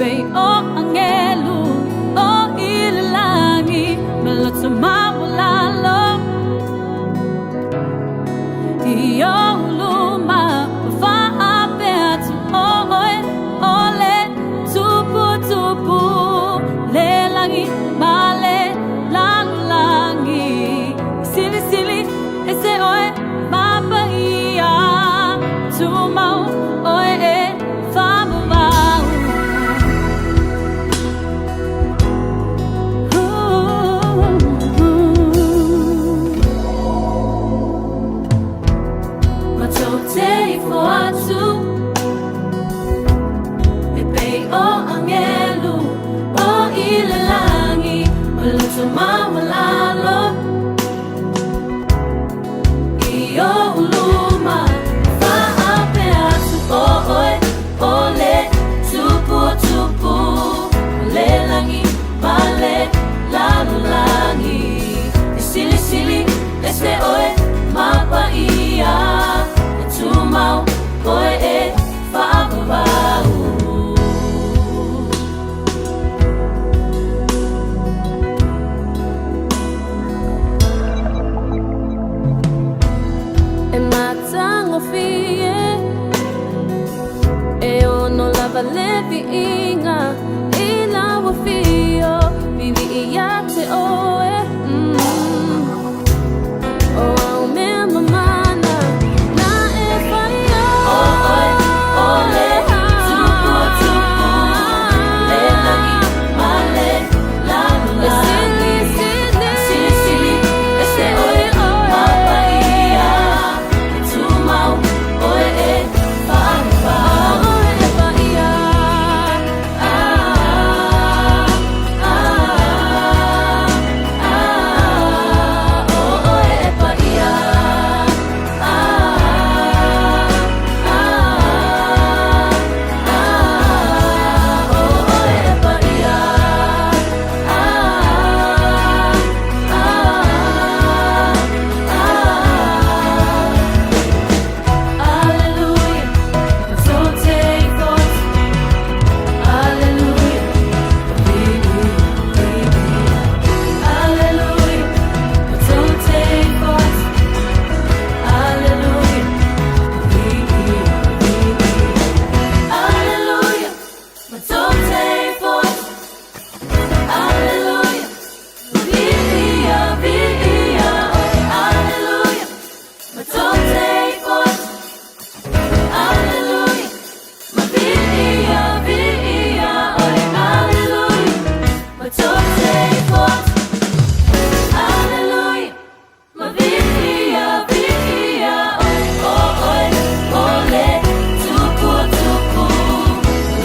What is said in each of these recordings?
pei o angelu o i le lagi ma loto maualalo I ou luma ua faapea atu ʻo ʻoe ʻo le tuputupu le lagi ma le lalolagi Silisili ese ʻoe ma paia Tumau ʻoe e faavavau Matou te ifo atu E pei o angelu o i le lagi Ma loto maualalo I ou luma Faapea atu ʻo ʻoe ʻO le tupu o tupu O le lagi ma le lalolagi E silisili ese ʻoe ma paia E tumau ʻoe e faavavau. E matagofie E ono lava le viiga I lau afio Vivii ia te oe mm. O au mea mamana Na e whai O oe, o le tupu o tupu Le lagi ma le lalolagi Silisili ese oe ma paia E tumau oe e faavavau Oe e paia Ah, ah, ah O oe e paia Ah, ah, ah O oe e paia Ah, ah, ah Aleluia, matou te ifo atu Aleluia, Aleluia, matou te ifo atu Aleluia, Aleluia, matou te ifo atu Aleluia, viia, viia, Aleluia, matou te ifo atu Aleluia, ma viia, viia, oe Aleluia, matou te ifo atu Aleluia, ma viia, viia, oe O oe, o le tupu o tupu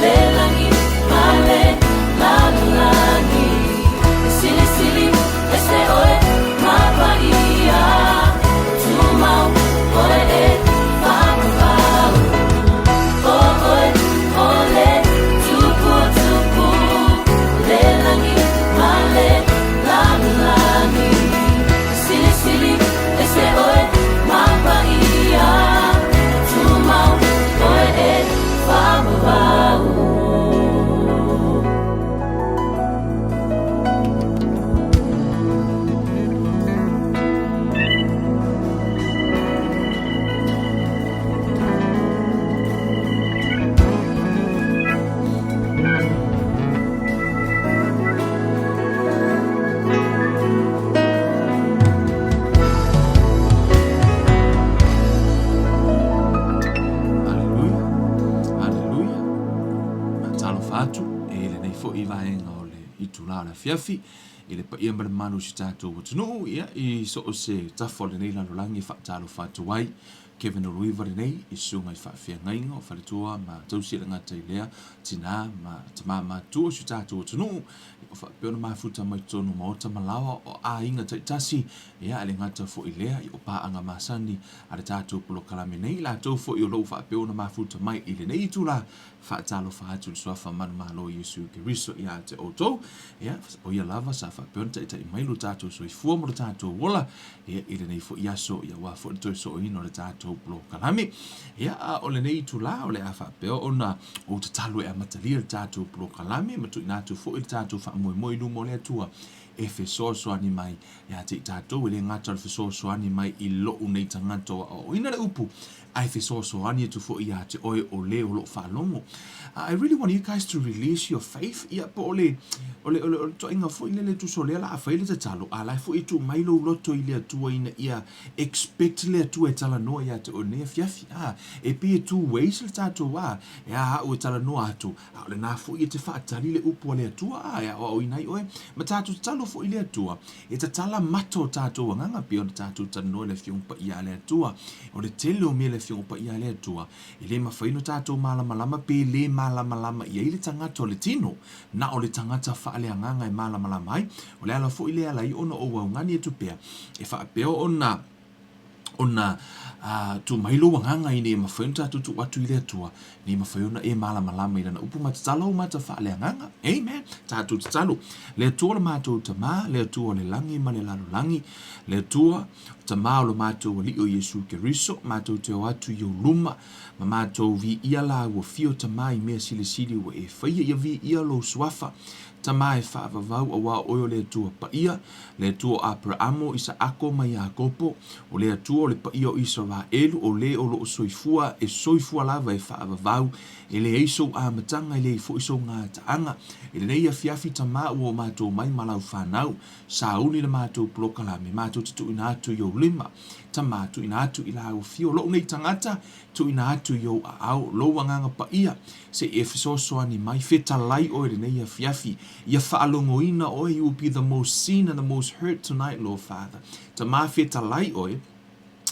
Le lagi ma le lalolagi E silisili ese oe ma paia Tumau oe e faavavau O oe, o le tupu o tupu Le lagi ma le lalolagi E silisili ese oe ma paia Tumau oe e faavavau. Aleluia, aleluia. Talofa atu e lenei foi vaega o le itula o le afiafi i le paia ma le mamalu o si tatou atunuu ia i so o se tafa o lenei lalolagi e faatalofa atu ai. Kevin Oluiva lenei i susuga i faafeagaiga o faletua ma tausi e le gata i lea tinā ma tamā matua o si tatou atunuu o faapea ona mafuta mai totonu o maota ma laoa o aiga taitasi ia e le gata foi i lea i o paaga masani a le tatou polokalame nei latou foi o lo o faapea ona mafuta mai i lenei itula. Faatalofa atu i le Suafa manumalo o Iesu Keriso ia te outou. Ia, o ia lava sa faapea ona taitai mai lo tatou soifua ma lo tatou ola, ia, i lenei foi aso, ia, aua foi le toe sooina o le tatou polokalame. Ia, a o lenei itula o le a faapea ona ou tatalo e amatalia le tatou polokalame ma tuuina atu foi le tatou faamoemoe i luma o le Atua e fesoasoani mai ia te i tatou, e le gata o le fesoasoani mai i lou nei tagata o aoaoina le upu, ae fesoasoani atu foi ia te oe o le o lo o faalogo. I really want you guys to release your faith. Ia, po o le, o le, o le, o le toaiga foi lele tusa o lea la a fai le tatalo, a la e foi e tuu mai lou loto i le Atua ina ia expect le Atua e talanoa ia te oe nei afiafi. Ah, e pei e two ways le tatou a, e a au e talanoa atu, a o lena foi e te faatali le upu a le Atua, a e aoaoina ai oe. Ma tatou tatalo foi i le Atua, E tatala mata o tatou agaga pei ona tatou talanoa i le Afioga Paia a le Atua. O le tele o mea i le Afioga Paia a le Atua, e le mafai ona tatou malamalama pe le malamalama i ai le tagata o le tino, na o le tagata faaleagaga e malamalama ai. O le ala foi lea e ala ai ona ou augani atu pea, e faapea ona ona tuu mai lou agaga ina ia mafai ona tatou tuu atu i le Atua, ina ia mafai ona e malamalama i Lana upu ma tatalo ou mata faaleagaga. Amen. Tatou tatalo. Le Atua o le matou Tama, le Atua o le lagi ma le lalolagi, le Atua, Tama o lo matou Alii o Iesu Keriso, matou te o atu i ou luma, ma matou viia la ua fio Tama i mea silisili ua e faia, ia viia lou suafa, Tama e faavavau, auā o oe o le Atua paia, le Atua o Aperaamo, Isaako ma Iakopo, o le Atua o le paia o Isaraelu, o le o lo o soifua, e soifua lava e faavavau, e leai sou amataga, e leai foi sou gataaga. I lenei afiafi Tama ua o matou mai ma lau fanau, sauni le matou polokalame, matou te tuuina atu i ou lima, Tama, tuuina atu i lau afio, lou nei tagata, Tuuina atu i ou aao lou agaga paia, se i e fesoasoani mai, fetalai oe i lenei afiafi, ia faalogoina oe, you will be the most seen and the most heard tonight, Lord Father. Tama, fetalai oe,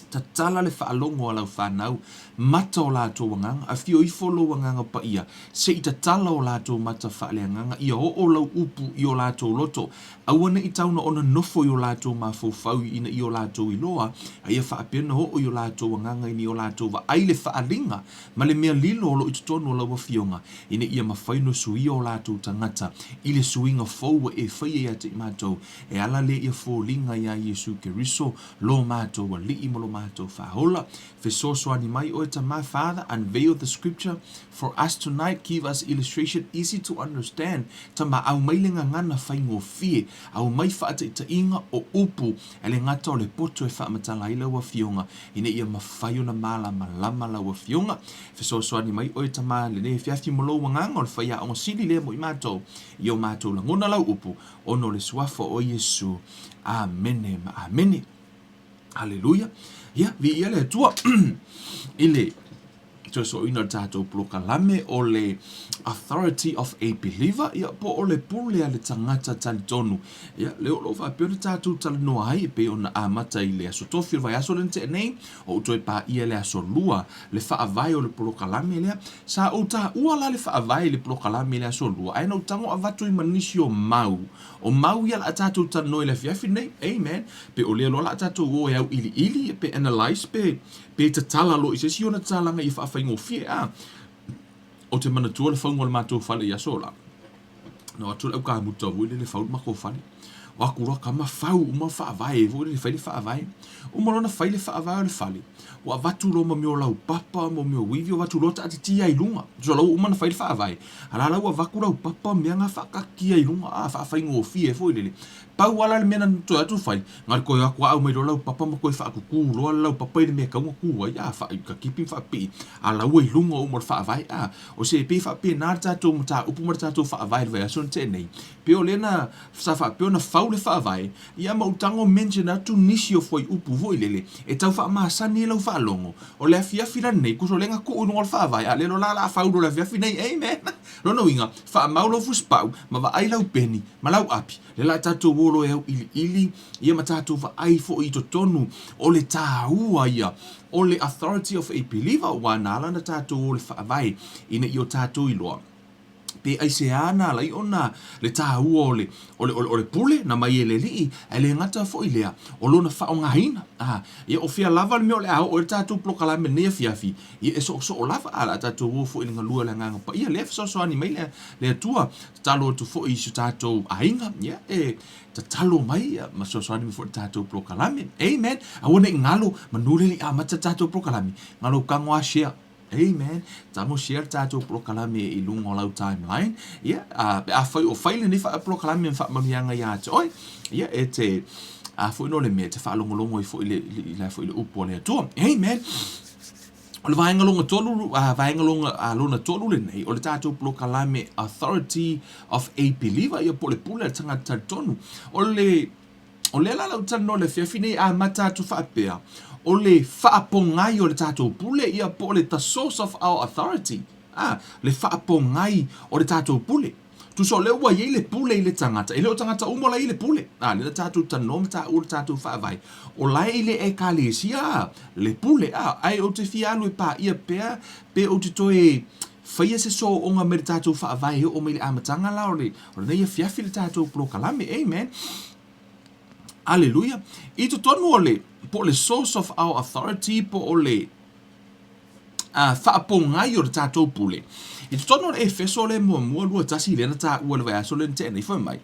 tatala le faalogo a lau fanau, mata o latou agaga, afio ifo lou agaga paia, se i tatala o latou mata faaleagaga, ia oo lau upu i o latou loto, Aua ne i tau na ona nofo i o latou mafaufau ina ia o latou iloa, a ia faapea ona oo i o latou agaga ina ia o latou vaai le faaaliga ma le mea lilo o lo o i totonu o lau Afioga, ina ia mafai ona suia o latou tagata i le suiga fou ua e faia ia te i matou, e ala lea ia foliga iā Iesu Keriso, lo matou Alii ma lo matou Faaola. Fesoasoani mai oe Tama, Father, unveil the scripture for us tonight, give us illustration easy to understand, Tama, aumai le gagana faigofie, aumai faataitaiga o upu e le gata o le poto e faamatala ai lau Afioga, ina ia mafai ona malamalama lau Afioga. Fesoasoani mai oe Tama, lenei afiafi ma lou agaga o le faiaoga sili lea mo i matou, i o matou lagona lau upu, ona o le Suafa o Iesu. Amene ma amene. Haleluia. Ia, viia le Atua i le toe sooina o le tatou polokalame o le Authority of a Believer, ia, po o le pule a le tagata talitonu. Ia, lea o lo o faapea ona tatou talanoa ai e pei ona amata i le aso tofi o le vaiaso lea na tea nei, o ou toe paia le aso lua le faavae o le polokalame lea. Sa ou taua la le faavae i le polokalame i le aso lua, ae na ou tago avatu ai ma nisi o mau O mau ia la a tatou talanoa i le afiafi lenei. Amen. Pe o lea loa la a tatou o e auiliili, pe analyse, pe, pe tatala loa i se isi ona tatalaga ia faafaigofie. A. Ou te manatua le fauga o le matou fale i aso la. Na o atu le aukamuta foi lele fau le matou fale. O atu loa tama fau uma faavae foi lele fai le faavae. Uma loa ona fai le faavae o le fale. Ua avatu loa ma mea o laupapa ma mea o uivi, ua avatu loa taatitia i luga. Tusa la ua uma ona fai le faavae, a la la ua avatu laupapa ma mea na faataatitia i luga, a, faafaigofie foi lele. Pau lava la le mea na toe atu fai, na o le toe o atu lava aumai loa laupapa ma toe faakuku loa le laupapa i le mea e tatau ona ku ai, a, faakitipi ma faapipii, a la ua i luga uma o le faavae, a. O se pei e faapena le tatou mataupu ma le tatou faavae i le vaiaso na tea nei. Pei o lea na, sa faapea ona fau le faavae, Ia ma ou tago mention atu nisi o fuaiupu foi lele e tau faamasani ai lau faalogo. O le afiafi la lenei, tusa o lea na tuu i luga o le faavae, a o lea loa la o le a fau loa i le afiafi nei. Amen! Lona uiga, faamau lau fusipau, ma vaai lau peni, ma lau api, lea la a tatou o loa e auiliili, ia ma tatou vaai foi i totonu o le taua ia o le authority of a believer, aua na ala ona tatou o i le faavae ina ia o tatou iloa. Pe aisea na ala ai ona le tāua o le, o le, o le, o le pule na mai e le Alii, ae le gata foi i lea, o lona faaaogaina. A, ia o fea lava le mea o le a oo ai le tatou polokalame i lenei afiafi, ia e soosoo lava, a o le a tatou o foi i le galue o le Agaga Paia, lea e fesoasoani mai le, le Atua. Tatalo atu foi i si o tatou aiga, ia e tatalo mai ia, ma fesoasoani mai foi i le tatou polokalame. Amen. Aua ne i galo, manu le le i amata le tatou polokalame, galo tago a share. Amen. Tago share le tatou polokalame i luga o lau timeline. Ia, a, pe afai o fai lenei polokalame ma faamanuiaga ia te oe, ia, e te, a foi no le mea, e te faalogologo ai foi i le, i le, foi le upu a le Atua. Amen. O le vaega lona tolu, a, vaega lona, a, lona tolu lenei, o le tatou polokalame Authority of a Believer, ia po o le pule a le tagata talitonu. O le, O lea la lau talanoa i le afiafi nei amata atu faapea, o le faapogai o le tatou pule, ia po o le the source of our authority, a, le faapogai o le tatou pule. Tusa o lea ua i ai le pule i le tagata, e le o tagata uma o la e i ai le pule. A, lea na tatou talanoa ma taua le tatou faavae, o la e i le Ekalesia le pule, a, ae ou te fia alu e paia pea pe ou te toe faia se soooga mai le tatou faavae e oo mai i le amataga la o le, o lenei afiafi le tatou polokalame. Amen. Aleluia. I totonu o le, po o le source of our authority, po o le faapogai o le tatou pule. I totonu o le Efeso le muamua 2:1 lea na taua i le vaiaso lea na tea nei, fai mai,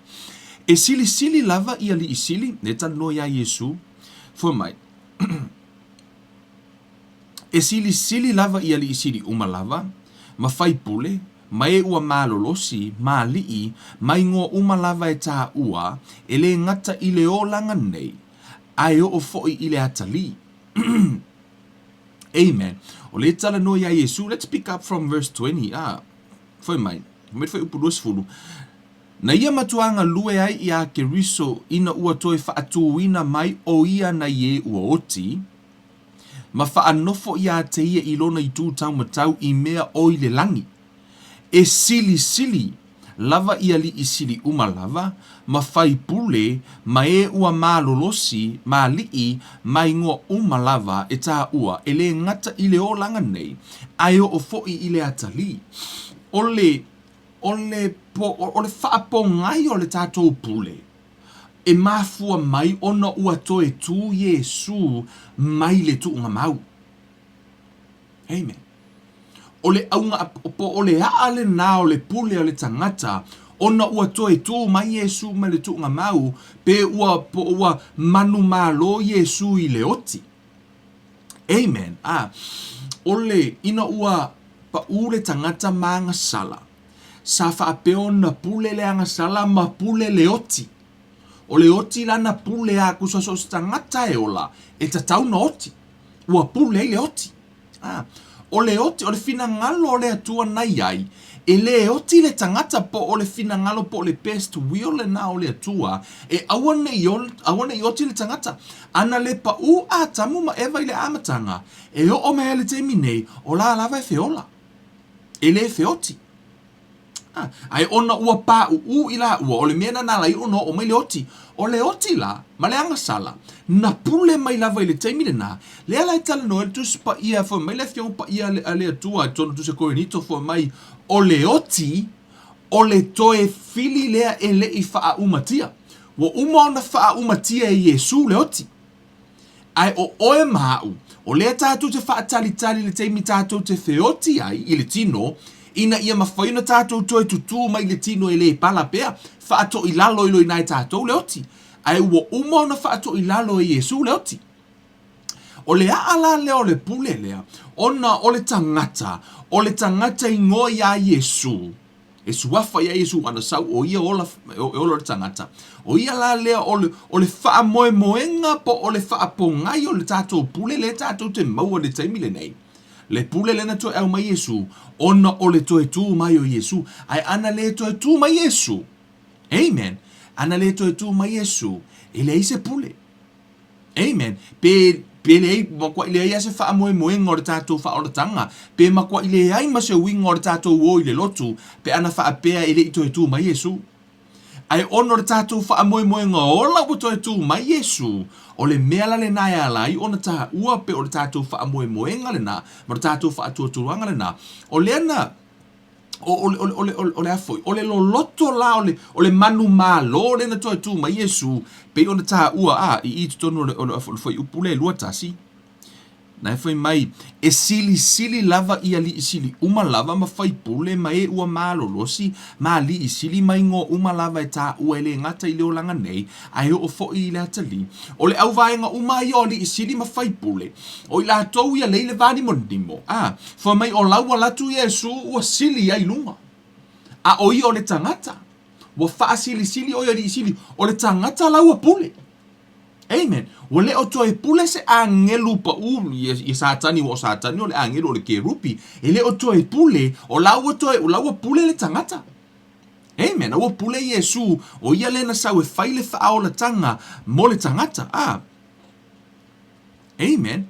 E silisili lava i alii sili, lea e talanoa iā Iesu, fai mai, E silisili lava i alii sili uma lava, ma faipule, ma e ua malolosi, ma alii, ma igoa uma lava e taua, e le gata i le olaga nei, a e oo foi i le atalii. Amen. O lea e talanoa iā Iesu, let's pick up from verse 20, ah, fai mai, fai mai le fuaiupu 20, Na ia matua galue ai iā Keriso ina ua toe faatūina mai ʻo ia nai ē ua oti, ma faanofo iā te ia i lona itū taumatau i mea o i le lagi, e silisili lava i aliʻi sili uma lava, ma faipule, ma e ua malolosi, ma aliʻi, ma igoa uma lava e taua, e le gata i le olaga nei, a e oo foi i le atalii. O le, o le, o le faapogai o le tatou pule, e mafua mai ona ua toe tū Iesū mai le tuugamau. Amen. O le auga, po o le a'a lenā o le pule a le tagata, ona ua toe tū mai Iesū mai le tuugamau, pe ua, po ua manumalo Iesū i le oti. Amen. A, o le, ina ua paʻū le tagata ma agasala, sa faapea ona pule le agasala ma pule le oti. O le oti lana pule a kusa so o se tagata e ola, e tatau na oti. Ua pule ai le oti. A, o le oti, o le finagalo o le Atua na iai, e le oti le tagata po o le finagalo po o le best will lena o le Atua, e aua ne i, aua ne i oti le tagata. Ana le paʻū Atamu ma Eva i le amataga, e oo mai ai le taimi nei, o la lava e feola. E le feoti. A, ae ona ua pāʻuʻū i lāua, o le mea lena na ala ai ona oo mai le oti. O le oti la, ma le agasala, na pule mai lava i le taimi lenā, lea la e talanoa ai le Tusi Paia, fai mai le Afioga Paia a le, a le Atua i totonu o le Tusi a Korinito, fai mai, o le oti, o le toe fili lea e le i faaumatia. Ua uma ona faaumatia e Iesū le oti. Ae o oe ma aʻu, o lea tatou te faatalitali i le taimi tatou te feoti ai i le tino, ina ia mafai ona tatou toe tutū mai i le tino e le pala pea, faatoilalo i loina e tatou le oti. Ae ua uma ona faatoilalo e Iesū le oti. O le aʻa la lea o le pule lea, ona o le tagata, o le tagata igoa iā Iesū, E suafa iā Iesū ana sau ʻo ia ola, e ola le tagata. ʻO ia la lea o le, o le faamoemoega po o le faapogai o le tatou pule lea tatou te maua i le taimi lenei. Le pule lea na toe aumai Iesū, ona o le toe tū mai o Iesū. Ae ana le toe tū mai Iesū, amen, ana le toe tū mai Iesū, e leai se pule. Amen. Pe, pe leai, makuaʻi leai lava se faamoemoega o le tatou faaolataga, pe makuaʻi leai ma se uiga o le tatou o i le lotu, pe ana faapea e le i toe tū mai Iesū. Ae ona o le tatou faamoemoega ola ua toe tū mai Iesū, o le mea la lenā e ala ai ona taua pe o le tatou faamoemoega lenā ma le tatou faatuatuaga lenā. O lea na. O, o, o, o, o, o le a foi, o le loloto la o le, o le manumalo lea na toe tu mai Iesu, pei ona taua a, i i totonu o le, o le, o le fuaiupu lea e 21. Na e fai mai, e silisili lava i alii sili uma lava ma faipule ma e ua malolosi ma alii sili ma igoa uma lava e taua e le gata i le olaga nei, ae oo foi i le atalii. O le auvaega uma ia o alii sili ma faipule, o i latou ia lei le vanimonimo, a, fai mai o lau ala atu Iesu ua sili ai luga. A o ia o le tagata, ua faasilisili o ia alii sili, o le tagata la ua pule. Amen. Ua le o toe pule se agelu paʻū ia, ia Satani, ua o Satani o le agelu o le kerupi. E le o toe pule, o la ua toe, o la ua pule le tagata. Amen. Ua pule Iesu, o ia lea na sau e fai le faaolataga mo le tagata. Ah. Amen.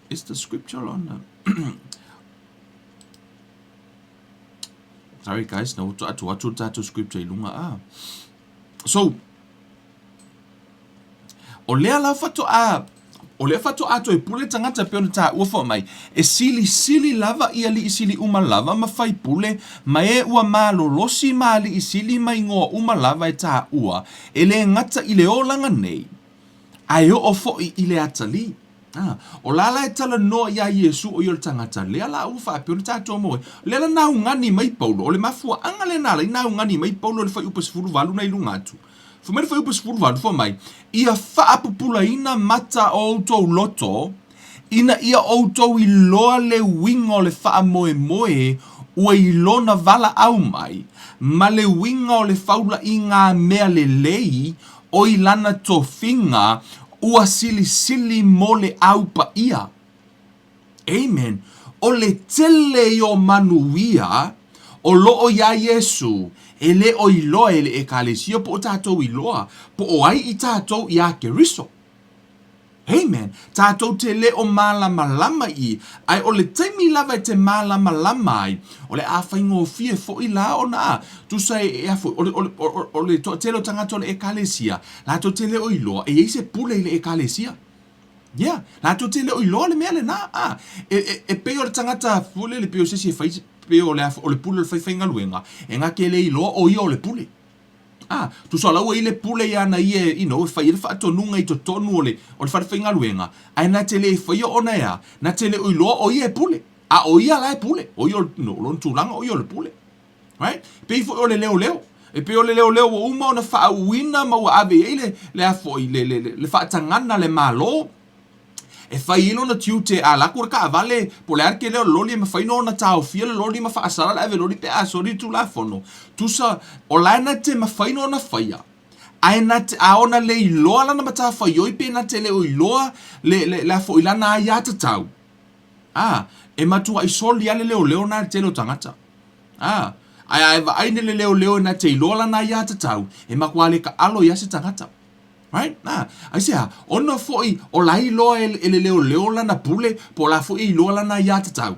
Is the scripture on the... Sorry guys, na ua atu atu le tatou scripture i luga. Ah. So, O lea la faatoa o lea faatoa toe pule tagata pei ona taua foi mai, e silisili lava i alii sili uma lava ma faipule ma e ua malolosi ma alii sili ma igoa uma lava e taua, e le gata i le olaga nei, ae oo foi i le atalii. A, o la la e talanoa iā Iesu o ia o le tagata lea la ua faapea ona tatou maua ai. O lea la na augani mai Paulo, o le mafuaaga lea na ala ai na augani mai Paulo i le fuaiupu 18 na i luga atu. Fai mai le fuaiupu 18, fai mai, Ia faapupulaina mata o outou loto, ina ia outou iloa le uiga o le faamoemoe ua i lona valaau mai, ma le uiga o le faulaʻiga mea lelei o i lana tofiga ua silisili mo le au paia. Amen. O le tele ia o manuia o lo o iā Iesū, e le o iloa e le Ekalesia po o tatou iloa, po o ai i tatou iā Keriso. Amen. Tatou te le o mālamalama i, ae o le taimi lava e te mālamalama ai, o le a faigofie foi la ona a, tusa e, e a foi, o le, o le, o, o le toatele o tagata o le Ekalesia, latou te le o iloa, e i ai se pule i le Ekalesia. Yeah, latou te le o iloa le mea lena. A, e, e, e pei o le tagata foi lele, pei o se isi e fai, pei o le, o le pule o le faifaigaluega, e na te le iloa o ia o le pule. A, tusa o la ua i le pule i ana ia e, you know, e fai ai le faatonuga i totonu o le, o le falefaigaluega, ae na te le i faia ona e a, na te le o iloa o ia e pule. A o ia la e pule, o ia o le, you know, o lona tulaga o ia o le pule. Right? Pei foi o le leoleo. E pei o le leoleo ua uma ona faauuina ma ua ave i ai le, le a foi, le, le, le, le faatagana a le Malo, e fai ai lona tiute a alu atu le taavale po o le a le tele o le loli e mafai nō ona taofia le loli ma faasala le ave loli pe a soli le Tulafono. Tusa, o la e na te mafai nō ona faia, ae na te, a ona le iloa lana matafaioi pe na te le o iloa le, le, le a foi lana aiatatau, a, e matuai soli lava le leoleo na e le tele o tagata. A, ae a e vaai nei le leoleo e na te iloa lana aiatatau, e matua le taalo i ai se tagata. Right? A, aisea? Ona foi o la iloa e, e le leoleo lana pule, po o la foi e iloa lana aiatatau.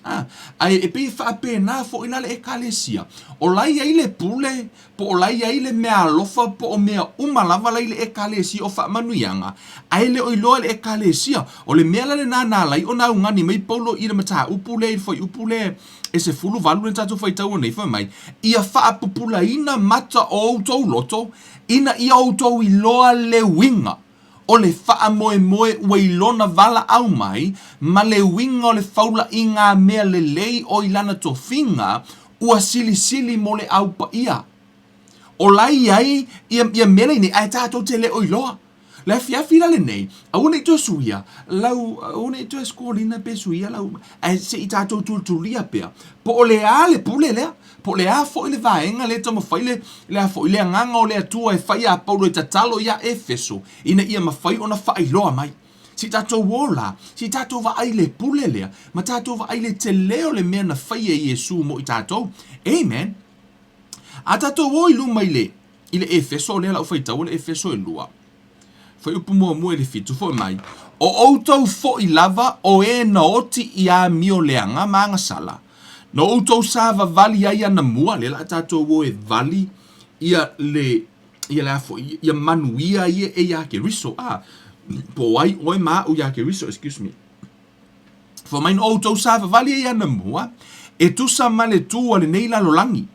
A, ae e pei e faapena foi la le Ekalesia. O la i ai le pule, po o la i ai le meaalofa, po o mea uma lava la i le Ekalesia o faamanuiaga, ae le o iloa e le Ekalesia. O le mea la lena na ala ai ona augani mai Paulo i le mataupu lea i le fuaiupu lea e 18 lea na tatou faitaua nei, fai mai, Ia faapupulaina mata o outou loto, Ina ia outou iloa le uiga o le faamoemoe ua i lona valaau mai, ma le uiga o le faulaʻiga mea lelei o i lana tofiga, ua silisili mo le au paia. O la i ai ia, ia mea lenei, ae tatou te le o iloa. Le afiafi la lenei, aua ne i toe suia lau, aua ne i toe skolina pe suia lau, ae se i tatou tulitulia pea, po o le a le pule lea, po o le a foi le vaega lea e taumafai le, le a foi, le agaga o le Atua e fai iā Paulo e tatalo iā Efeso, ina ia mafai ona faailoa mai. Se i tatou o la, se i tatou vaai i le pule lea, ma tatou vaai i le tele o le mea na faia e Iesu mo i tatou. Amen. A tatou o i luma i le, i le Efeso, lea la u faitaua le Efeso e lua. Fuaiupu muamua i le fitu, foi mai, O outou foi lava o e na oti i amio leaga ma agasala, na outou savavali ai anamua, lea la a tatou o e vali ia le, ia le a foi, ia manuia ia e iā Keriso, a, po o ai oe ma aʻu iā Keriso, excuse me. Fai mai na outou savavali ai anamua, E tusa ma le tu a lenei lalolagi,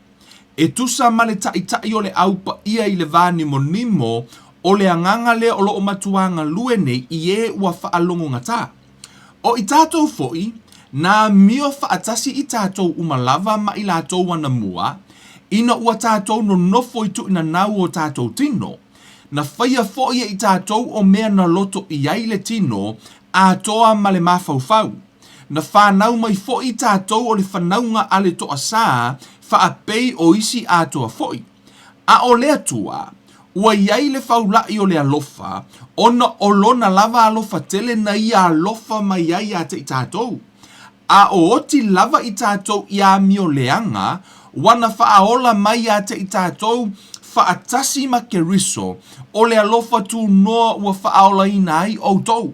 e tusa ma le taʻitaʻi o le au paʻia i le va nimonimo o le agaga lea o lo o matuā galue nei i ē ua faalogogatā. O i tatou foʻi, na amio faatasi i tatou uma lava ma i latou anamua, ina ua tatou nonofo i tuuinanau o tatou tino, na faia foʻi e i tatou o mea na loto i ai le tino atoa ma le mafaufau. Na fanau mai foʻi tatou o le fanauga a le toasā faapei o isi atoa foʻi. A o le Atua, ua i ai le faulaʻi o le alofa, ona o lona lava alofa tele na ia alofa mai ai iā te i tatou. A o oti lava i tatou i amio leaga, ua na faaola mai iā te i tatou faatasi ma Keriso, o le alofa tunoa ua faaolaina ai ʻoutou.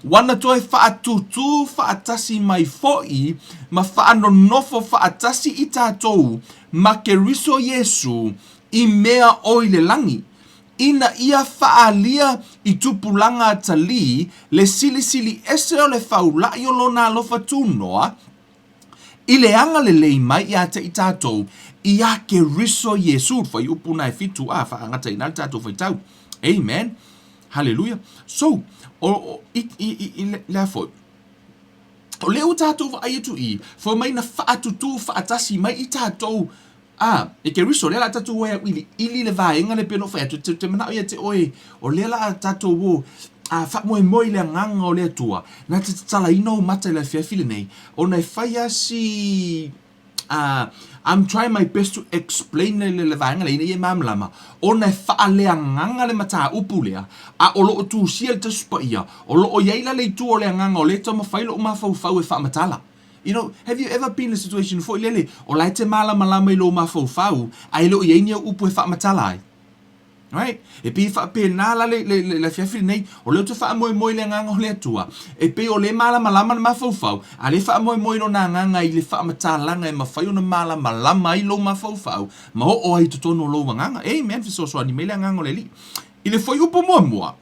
Ua na toe faatūtū faatasi mai foʻi ma faanonofo faatasi i tatou ma Keriso Iesū i mea o i le lagi, ina ia faaalia i tupulaga atalii le silisili ese o le faulaʻi o Lona alofa tunoa i le agalelei mai iā te i tatou iā Keriso Iesū. Fuaiupu na e fitu a faaagata i ina le tatou faitau. Amen. Haleluia. So, o, o, i, i, i, i le, le a foi? O lea ua tatou vaai atu i, fai mai na faatutū faatasi mai i tatou, a, e Keriso, lea la tatou o e auiliili le vaega lea pei ona ou fai atu, te, te manao ia te oe, o lea la tatou o, a, faamoemoe i le agaga o le Atua, na te tatalaina ou mata i le afiafi lenei, ona e fai lava si, a, I'm trying my best to explain le, le, le vaega lea ina ia malamalama, ona e faaleagaga le mataupu lea, a o lo o tusia le Tusi Paia, o lo o i ai la le itu o le agaga o lea e taumafai lou mafaufau e faamatala. You know, have you ever been in a situation foi lele, o la e te malamalama i lou mafaufau, ae le o i ai ni au upu e faamatala ai? Right? E pei e faapena la le, le, le, le afiafi lenei, o lea ou te faamoemoe i le agaga o le Atua, e pei o lea e malamalama le mafaufau, a lea e faamoemoe i lona agaga i le faamatalaga e mafai ona malamalama ai lou mafaufau ma oo ai i totonu o lou agaga. Amen. Fesoasoani mai le agaga o le Alii. I le fuaiupu muamua,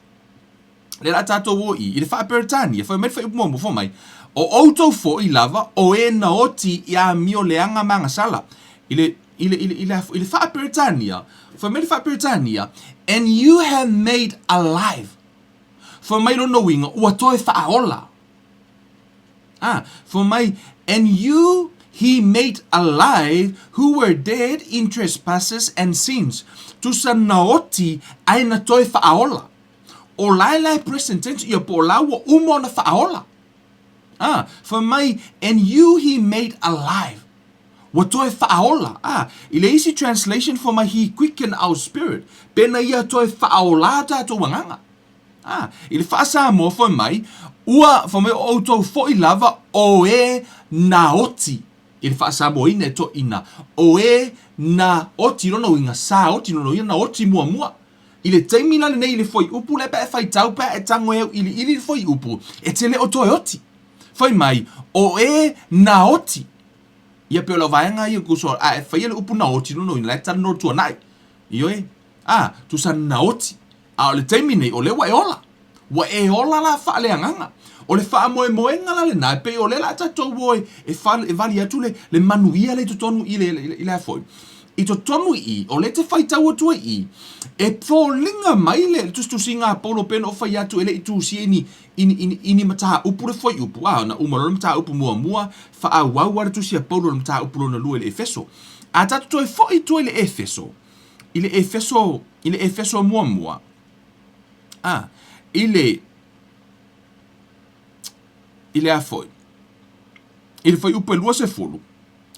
lea la tatou o i, i le Faa-Peretania, fai mai le fuaiupu muamua, fai mai, O outou foi lava o e na oti i amio leaga ma agasala. I le, i le, i le, i le, i le Faa-Peretania, fai mai le Faa-Peretania, And you have made alive. Fai mai lona uiga, ua toe faaola. Ah, fai mai, And you he made alive who were dead in trespasses and sins. Tusa na oti ae na toe faaola. O la e la e present tense ia po o la ua uma ona faaola. Ah, fai mai, and you he made alive. Ua toe faaola. Ah, i le isi translation fai mai he quickened our spirit. Pena ia toe faaola tatou agaga. Ah, i le faa-Samoa fai mai, ua, fai mai o outou foi lava o e na oti. I le faa-Samoaina e toeaiina, o e na oti, lona uiga sa oti, lona uiga na oti muamua. I le taimi la lenei i le fuaiupu lea pe a e faitau pe a e tago e auiliili i le fuaiupu, e te le o toe oti. Fai mai, o e na oti. Ia pei o lau vaega ia kuso, a e faia le upu na oti, lona uiga la e talanoa i le tuanai. Ioe. A, tusa na oti. A o le taimi nei, o lea ua e ola. Ua e ola la faaleagaga. O le faamoemoega la lena, e pei o lea la tatou o e, e, e vali atu le, le manuia lea i totonu i le, i le a foi. I totonu i i, o lea e te faitau atu ai i, e foliga mai le tusitusiga a Paulo pei ona ou fai atu e le i tusia i ni, i ni, i ni, i ni mataupu le fuaiupu, a, na uma loa le mataupu muamua, faaauau lava le tusi a Paulo i le mataupu lona lua i le Efeso. A tatou toe foi i tua i le Efeso, i le Efeso, i le Efeso muamua, A, i le, i le a foi? I le fuaiupu e 20,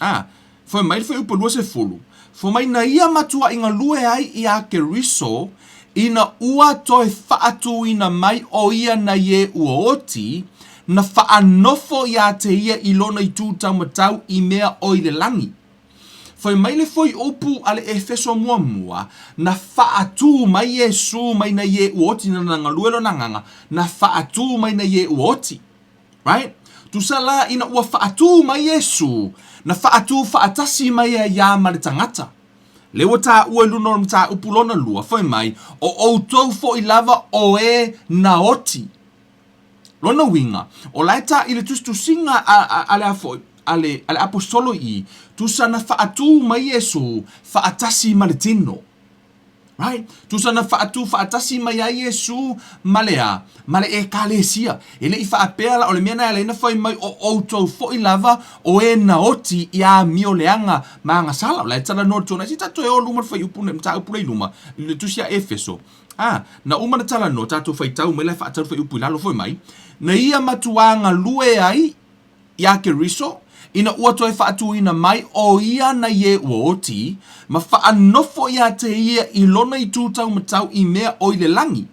a, fai mai le fuaiupu e 20, fai mai na ia matuaʻi galue ai iā Keriso ina ua toe faatūina mai ʻo ia nai e ua oti, na faanofo iā te ia i lona itū taumatau i mea o i le lagi. Fai mai le fuaiupu a le Efeso muamua, na faatū mai Iesū mai nai e ua oti na na galue lona agaga, na faatū mai nai e ua oti. Right? Tusa la ina ua faatū mai Iesū, na faatū faatasi mai ai ia ma le tagata. Lea ua taua i luna o le mataupu lona lua, fai mai, o outou foi lava o e na oti. Lona uiga, o la e taʻi le tusitusiga a, a, a le a foi, a le, a le aposetolo i i, tusa na faatū mai Iesū faatasi ma le tino. Right? Tusa na faatū faatasi mai ai Iesū ma le a? Ma le Ekalesia. E le i faapea la, o le mea na e ala ai na fai mai o outou foi lava o e na oti i amio leaga ma agasala. O la e talanoa le tuanai, se i tatou e o luma le fuaiupu le mataupu lea i luma, i le tusi a Efeso. A, na uma na talanoa, tatou faitau mai la e faatau le fuaiupu i lalo foi mai, na ia matuā galue ai iā Keriso, ina ua toe faatūina mai ʻo ia na ie ua oti, ma faanofo iā te ia i lona itū taumatau i mea ʻo i le lagi.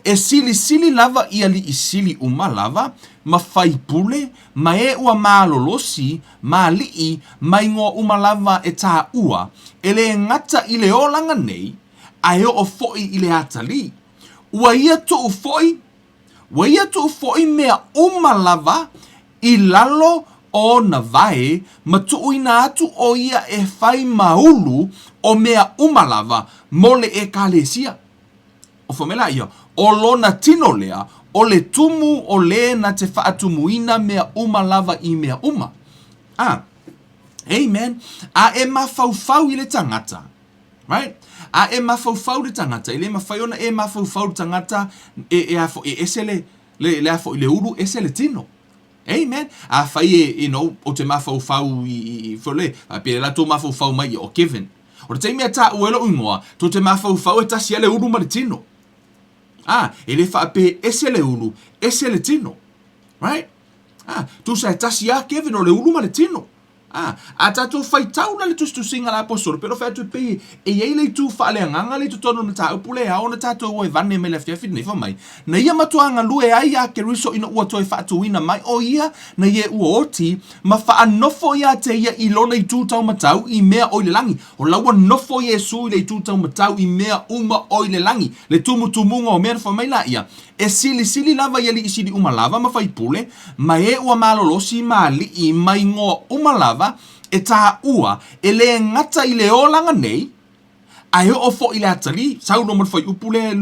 E silisili lava i aliʻi sili uma lava, ma faipule, ma e ua malolosi, ma aliʻi, ma igoa uma lava e tāua, e lē gata i le olaga nei, a e oo foʻi i le atalī. Ua ia tuʻu foʻi Ua ia tuu foʻi mea uma lava i lalo o ona wae ma tuuina atu ʻo ia e fai ma ulu o mea uma lava mo le ʻEkalesia. ʻO fai mai la ia, ʻo lona tino lea, ʻo le tumu o lē na te faatumuina mea uma lava i mea uma. A, amen. A e mafaufau i le tagata. Right? A e mafaufau le tagata, e le mafai ona e mafaufau le tagata e, e a foi, e ese le, le, le a foi, le ulu, ese le tino. Amen. Afai e, you know, o te mafaufau i, i, i foi le, faapea la tou mafaufau mai ia o Kevin. O le taimi a taua e lou ingoa, tou te mafaufau e tasi a le ulu ma le tino. Ah, e le faapea ese le ulu, ese le tino. Right? Ah, tusa e tasi a Kevin o le ulu ma le tino. Ā, ā tātou whaitau la le tusitusiga a le aposolo, pei ona fai atu e pei e i ai le itu faaleagaga lea i totonu o le mataupu lea e ao ona tātou o e vane mai le afiafi lenei, fai mai, Na ia matua galue ai iā Keriso ina ua toe faatūina mai ʻo ia na ie ua oti, ma faanofo iā te ia i lona itu taumatau i mea o i le lagi. O la ua nofo Iesū i le itu taumatau i mea uma o i le lagi, le tumutumuga o mea na fai mai la ia, E silisili lava i aliʻi sili uma lava ma faipule, ma e ua malolosi ma aliʻi ma igoa uma lava e tāua e lē gata i le olaga nei, a e oo foʻi i le atalī. Sau loa ma le fuaiupu lea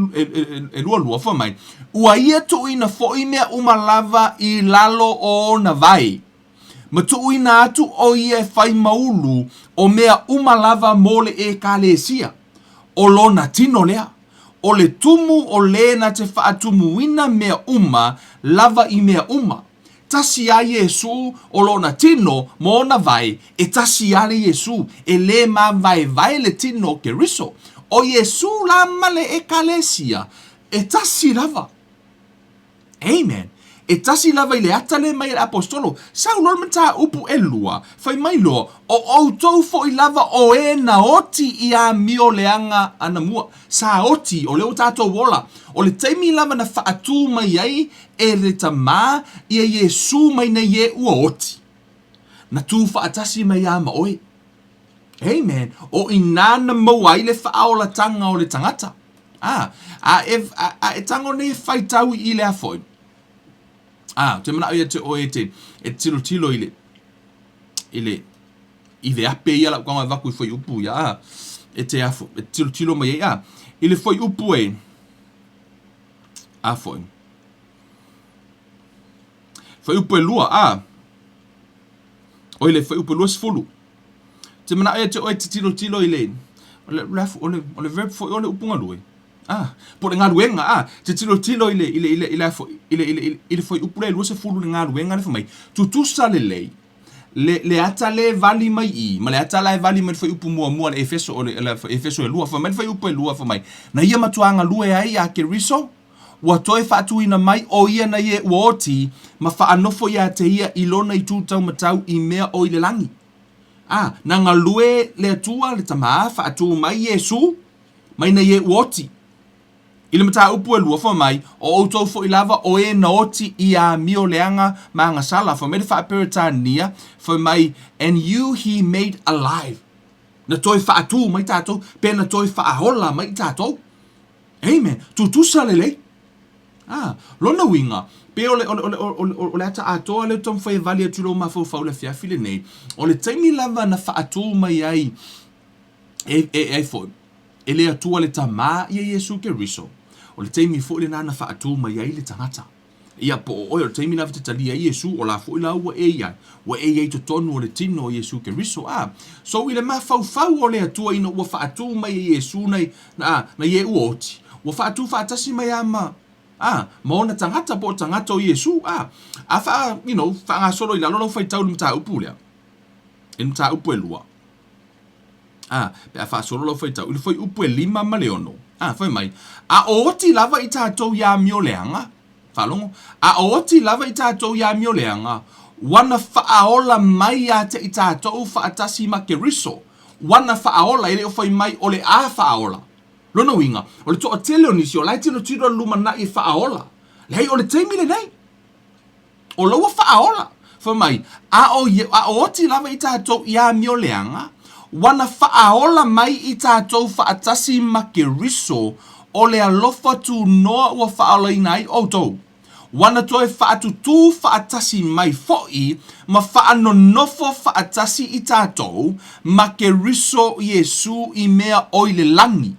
e lualua, fai mai, Ua ia tuuina foʻi mea uma lava i lalo o ona wae, ma tuuina atu ʻo ia e fai ma ulu o mea uma lava mo le ʻEkalesia, ʻo lona tino lea. ʻO le tumu o lē na te faatumuina mea uma lava i mea uma. Tasi a Iesū o lona tino ma ona wae, e tasi a le Iesū, e lē māvaevae le tino o Keriso. ʻO Iesū la ma le ʻEkalesia, e tasi lava. Amen. E tasi lava i le ata lē mai a le aposetolo, sau loa le mataupu elua, fai mai loa, O outou foʻi lava o e na oti i amio leaga anamua. Sa oti, o lea ua tatou ola. O le taimi lava na faatū mai ai e le Tamā ia Iesū mai nei e ua oti. Na tū faatasi mai a ma oe. Amen. O inā na maua ai le faaolatanga o le tagata. A, a e, a, a e tago nei e faitau i lea foi. A, ou te manaʻo ia te oe e te, e tilotilo i le, i le, i le ape ia lau tago e avatu i fuaiupu ia, a, e te afo, e tilotilo mai ai, a, i le fuaiupu e, a foi, fuaiupu elua, a, o i le fuaiupu e 20. Te manaʻo ia te oe te tilotilo i le, o le, o le, o le verb foi o le upu galue. Ah, po o le galuega, ah, te tilotilo i le, i le, i le, i le, i le, i le, i le fuaiupu lea e 20 le galuega lea fai mai, tutusa lelei, le, le ata lea e vali mai i, ma le ata la e vali mai le fuaiupu muamua le Efeso, o le, le Efeso elua, fai mai le fuaiupu elua, fai mai, na ia matua galue ai iā Keriso, ua toe faatūina mai ʻo ia na ie ua oti, ma faanofo iā te ia i lona itū taumatau i mea o i le lagi. A, na galue le Atua le Tamā faatū mai Iesū mai na ie ua oti. I le mataupu elua, fai mai, o outou foʻi lava o e na oti i amio leaga ma agasala, fai mai le Faa-Peretania, fai mai, and you he made alive. Na toe faatū mai tātou, pe na toe faaola mai tātou. Amen. Tutusa lelei. Ah, lona uiga, pe o le, o le, o le, o le, o le ata atoa lea ou taumafai e vali atu i lou mafaufau i le afiafi lenei, o le taimi lava na faatū mai ai e, e, e ai foi, e le Atua le Tamā ia Iesu Keriso, o le taimi foi lenā na faatū mai ai le tagata. Ia, po o oe o le taimi lava e te talia ai Iesu, o la foi la ua e i ai, ua e i ai i totonu o le tino o Iesu Keriso. A, so i le mafaufau o le Atua ina ua faatu mai e Iesu nai, a, nai e ua oti, ua faatu faatasi mai a ma, a, ma ona tagata po o tagata o Iesu. A, a faa, you know, faagasolo i lalo lau faitau i le mataupu lea, i le mataupu e lua. A, pe a faasolo lau faitau i le fuaiupu e 5 ma le 6. A, fai mai, a o oti lava i tatou i amioleaga, faalogo, a o oti lava i tatou i amioleaga, ua na faaola mai ia te i tatou faatasi ma Keriso, ua na faaola, e le o fai mai o le a faaola. Lona uiga, o le toatele o nisi o la e tilotilo i le lumanai e faaola. Leai, o le taimi lenei. O la ua faaola. Fai mai, a o, a o oti lava i tatou i amioleaga, ua na faaola mai i tatou faatasi ma Keriso, o le alofa tunoa ua faaolaina ai outou. Ua na toe faatutū faatasi mai foi ma faanonofo faatasi i tatou ma Keriso Iesū i mea o i le lani.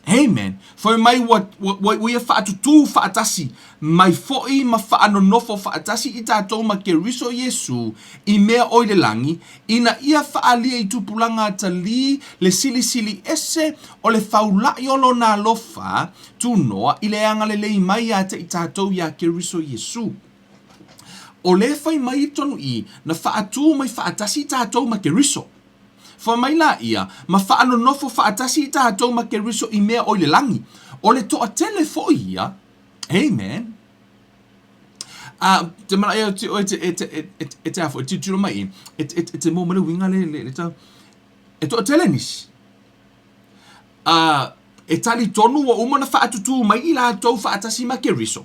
Amen. Fai mai ua, ua, ua ia faatutū faatasi mai foi ma faanonofo faatasi i tatou ma Keriso Iesū i mea o i le lagi, ina ia faaalia i tupulaga atalii le silisili ese o le faula'i o Lona alofa tunoa i le agalelei mai ia te i tatou iā Keriso Iesū. O lea fai mai i tonu i, na faatū mai faatasi i tatou ma Keriso. Fai mai laia, ma faanonofo faatasi i tatou ma Keriso i mea o i le lagi. O le toatele foi ia. Amen. A, te manaia atu oe e te, e te, e te, e te a foi, tilotilo mai i, e, e, e te maua mai le uiga le, le, le tau. E toatele nisi. A, e talitonu ua uma ona faatutū mai i latou faatasi ma Keriso.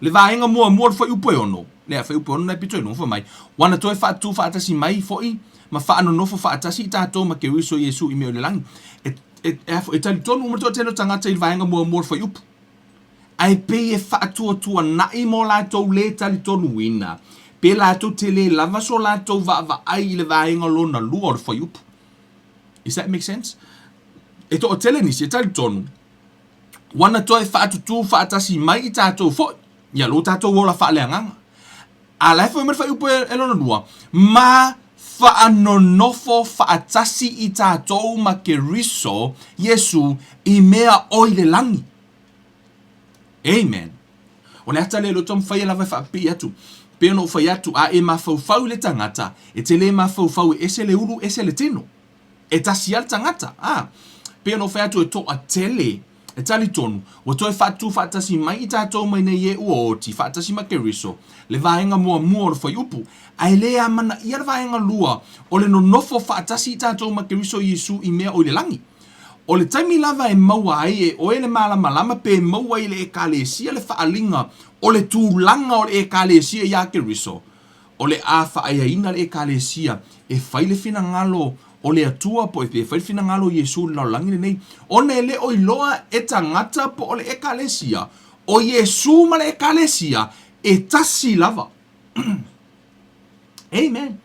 Le vaega muamua o le fuaiupu e ono, lea fuaiupu e ono na e pito i luga, fai mai, Ua na toe faatutū faatasi mai foi ma faanonofo faatasi i tatou ma Keriso Iesu i mea o le lagi. E, e, e, e talitonu uma le toatele o tagata i le vaega muamua o le fuaiupu. Ae pei e faatuatuana'i mo latou lē talitonuina, pe latou te lē lava so latou vaavaai i le vaega lona lua o le fuaiupu. Is that make sense? E toatele nisi e talitonu, Ua na toe faatutū faatasi mai i tatou foi, ia lo tatou ola faaleagaga. A la e fai mai le fuaiupu e lona lua, ma faanonofo faatasi i tatou ma Keriso Iesu i mea o i le lagi. Amen. O le ata lea o lea ou taumafai lava e faapipii atu. Pei ona ou fai atu, a e mafaufau i le tagata, e te le mafaufau e ese le ulu ese le tino. E tasi lava le tagata, ā, pei ona ou fai atu e toatele, e talitonu, ua toe faatutū faatasi mai i tatou mai nei e ua oti, faatasi ma Keriso, le vaega muamua o le fuaiupu, a e le amanaia le vaega lua o le nonofo faatasi i tatou ma Keriso Iesu i mea o i le lagi. O le taimi lava e maua ai e oe le malamalama pe maua ai e le Ekalesia le faaaliga o le tulaga o le Ekalesia iā Keriso, O le a faaeaina le Ekalesia e fai le finagalo o le Atua po e fai le finagalo o Iesu i le lalolagi lenei, ona e le o iloa e tagata po o le Ekalesia, o Iesu ma le Ekalesia e tasi lava. Amen.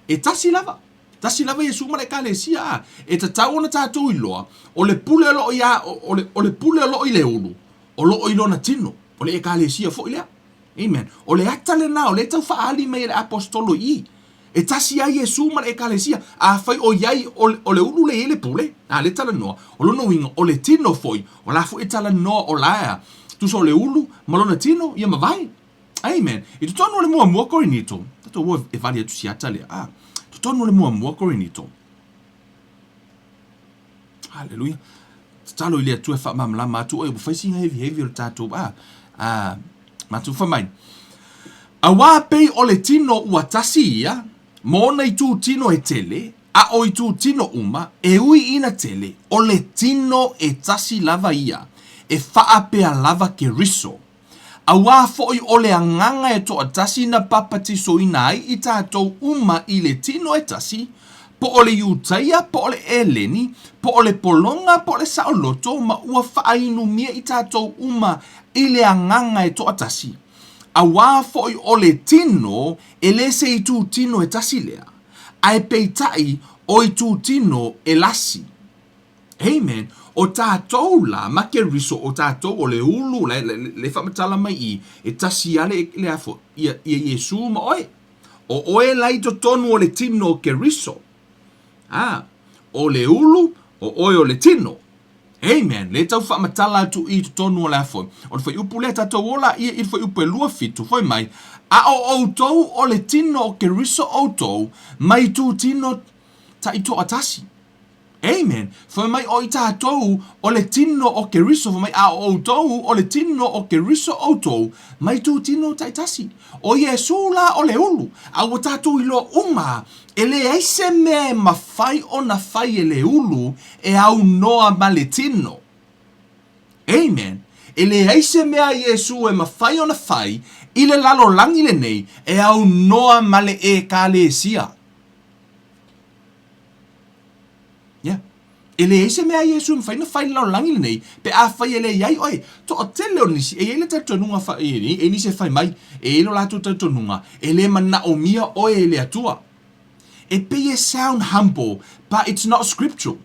E tasi lava. Tasi lava Iesu ma le Ekalesia. A, e tatau ona tatou iloa, o le pule o lo o iā, o le, o le pule o lo o i le ulu, o lo o i lona tino, o le Ekalesia foi lea. Amen. O le ata lena o lea e tau faaali mai e le Aposetolo i i. E tasi ai Iesu ma le Ekalesia. Afai o i ai o le, o le ulu lea e i ai le pule, a lea e talanoa, o lona uiga, o le tino foi, o la foi e talanoa o la e, tusa o le ulu ma lona tino, ia mavae. Amen. I totonu o le muamua Korinito, tatou o e vali atu si ata lea, a, totonu o le muamua Korinito, Haleluia. Tatalo i le Atua e faamalamalama atu oe, ua fai sina hevihevi o le tatou a, a, matou fai mai. Auā pei o le tino ua tasi ia, ma ona itu tino e tele, a o itu tino uma, e ui ina tele, o le tino e tasi lava ia, e faapea lava Keriso. Auā foi o le Agaga e toatasi na papatisoina ai i tatou uma i le tino e tasi, po o le Iutaia, po o le Eleni, po o le pologa, po o le saoloto, ma ua faainumia i tatou uma i le Agaga e toatasi. Auā foi o le tino e le se itu tino e tasi lea, ae peitai o itu tino e lasi. Amen. O tatou la ma Keriso, o tatou o le ulu, le, le, le faamatala mai i, e tasi lava le, le afo, ia, ia Iesu ma oe. O oe la i totonu o le tino o Keriso. Ah, o le ulu, o oe o le tino. Amen. Le tau faamatala atu i totonu o le afo. O le fuaiupu lea tatou ola ia i le fuaiupu e 27, fai mai, a o outou o le tino o Keriso outou, mai itutino taitoatasi. Amen. Fai mai o i tatou o le tino o Keriso, fai mai a o outou o le tino o Keriso outou, mai itutino taitasi. O Iesu la o le ulu, a ua tatou iloa uma, e leai se mea e mafai ona fai e le ulu e aunoa ma le tino. Amen. E leai se mea a Iesu e mafai ona fai i le lalolagi lenei e aunoa ma le Ekalesia. Yeah. E leai se mea a Iesu e mafai ona fai i le lalolagi lenei, pe afai e le i ai oe. Toatele o nisi, e i ai le talitonuga, fa, e i ai nisi e fai mai, e i ai lo latou talitonuga, e le manaomia oe e le Atua. E pei e sound humble, but it's not scriptural.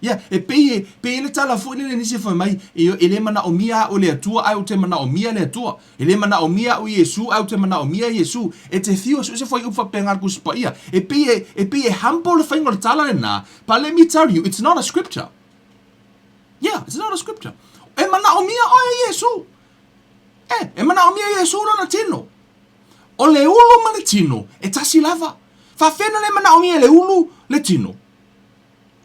Ia, e pei e, pei e le tala foi lele nisi e fai mai, e, e le manaomia a'u e le Atua ae ou te manaomia le Atua. E le manaomia a'u e Iesu ae ou te manaomia Iesu. E te fiu e su'e se fuaiupu faapena a le Tusi Paia. E pei e, e pei e humble le faiga o le tala lena, but let me tell you, it's not a scripture. Yeah, it's not a scripture. E manaomia oe e Iesu. E, e manaomia Iesu lona tino. O le ulu ma le tino, e tasi lava. Faafefea ona le manaomia e le ulu le tino?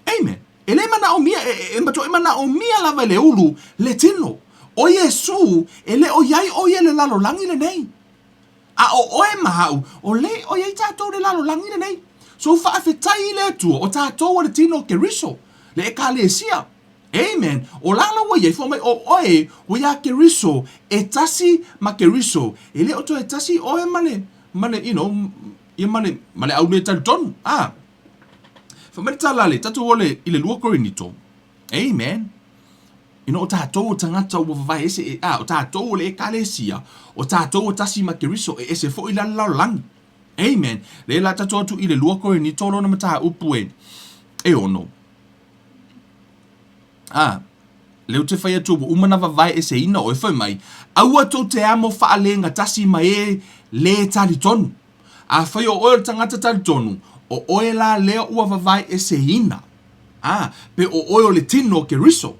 Amen. E le manaomia, e, e, e matuai manaomia lava e le ulu le tino. ʻO Iesū, e le o i ai ʻo ia i le lalolagi lenei. A ʻo ʻoe ma aʻu, o le o i ai tātou i le lalolagi lenei. So faafetai i le Atua, o tātou o le tino o Keriso, le ʻEkalesia. Amen. O la la ua i ai, fai mai, ʻo ʻoe, ua iā Keriso, e tasi ma Keriso. E le o toe tasi ʻoe ma le, ma le, you know, ia ma le, ma le au le talitonu. Ah. Fai mai le tala a le tatou ole i le 2 Korinito. Amen. Ina o tatou o tagata ua vavae ese e, a, o tatou o le ekalesia, o tatou o tasi ma Keriso e ese foi la le lalolagi. Amen. Le la tatou atu i le 2 Korinito lona mataupu e, e ono. A, lea ou te fai atu ua uma na vavae eseina oe, fai mai, aua tou te amo faalegatasi ma e lē talitonu. Afai o oe o le tagata talitonu, o oe la lea ua vavae eseina, a, pe o oe o le tino o Keriso.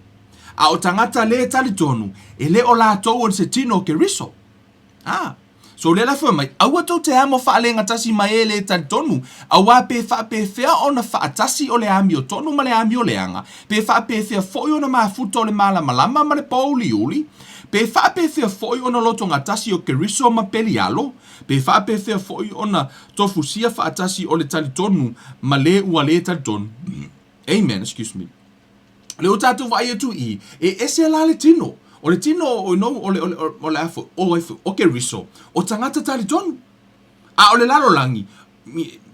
A o tagata lē talitonu, e le o latou o se tino o Keriso. A, so lea la fai mai, aua tou te amo faalegatasi ma e lē talitonu, auā pe faapefea ona faatasi o le amiotonu ma le amioleaga, pe faapefea foi ona mafuta o le malamalama ma le pōuliuli, pe faapefea foi ona lotogatasi o Keriso ma Pelialo, Pe faapefea foi ona tofusia faatasi o le talitonu ma le ua le talitonu. Amen, excuse me. Le o tatou vaai atu i, e ese la le tino. O le tino o you know, o le, o le, o le afo, o ai foi, o Keriso, o tagata talitonu. A o le lalolagi,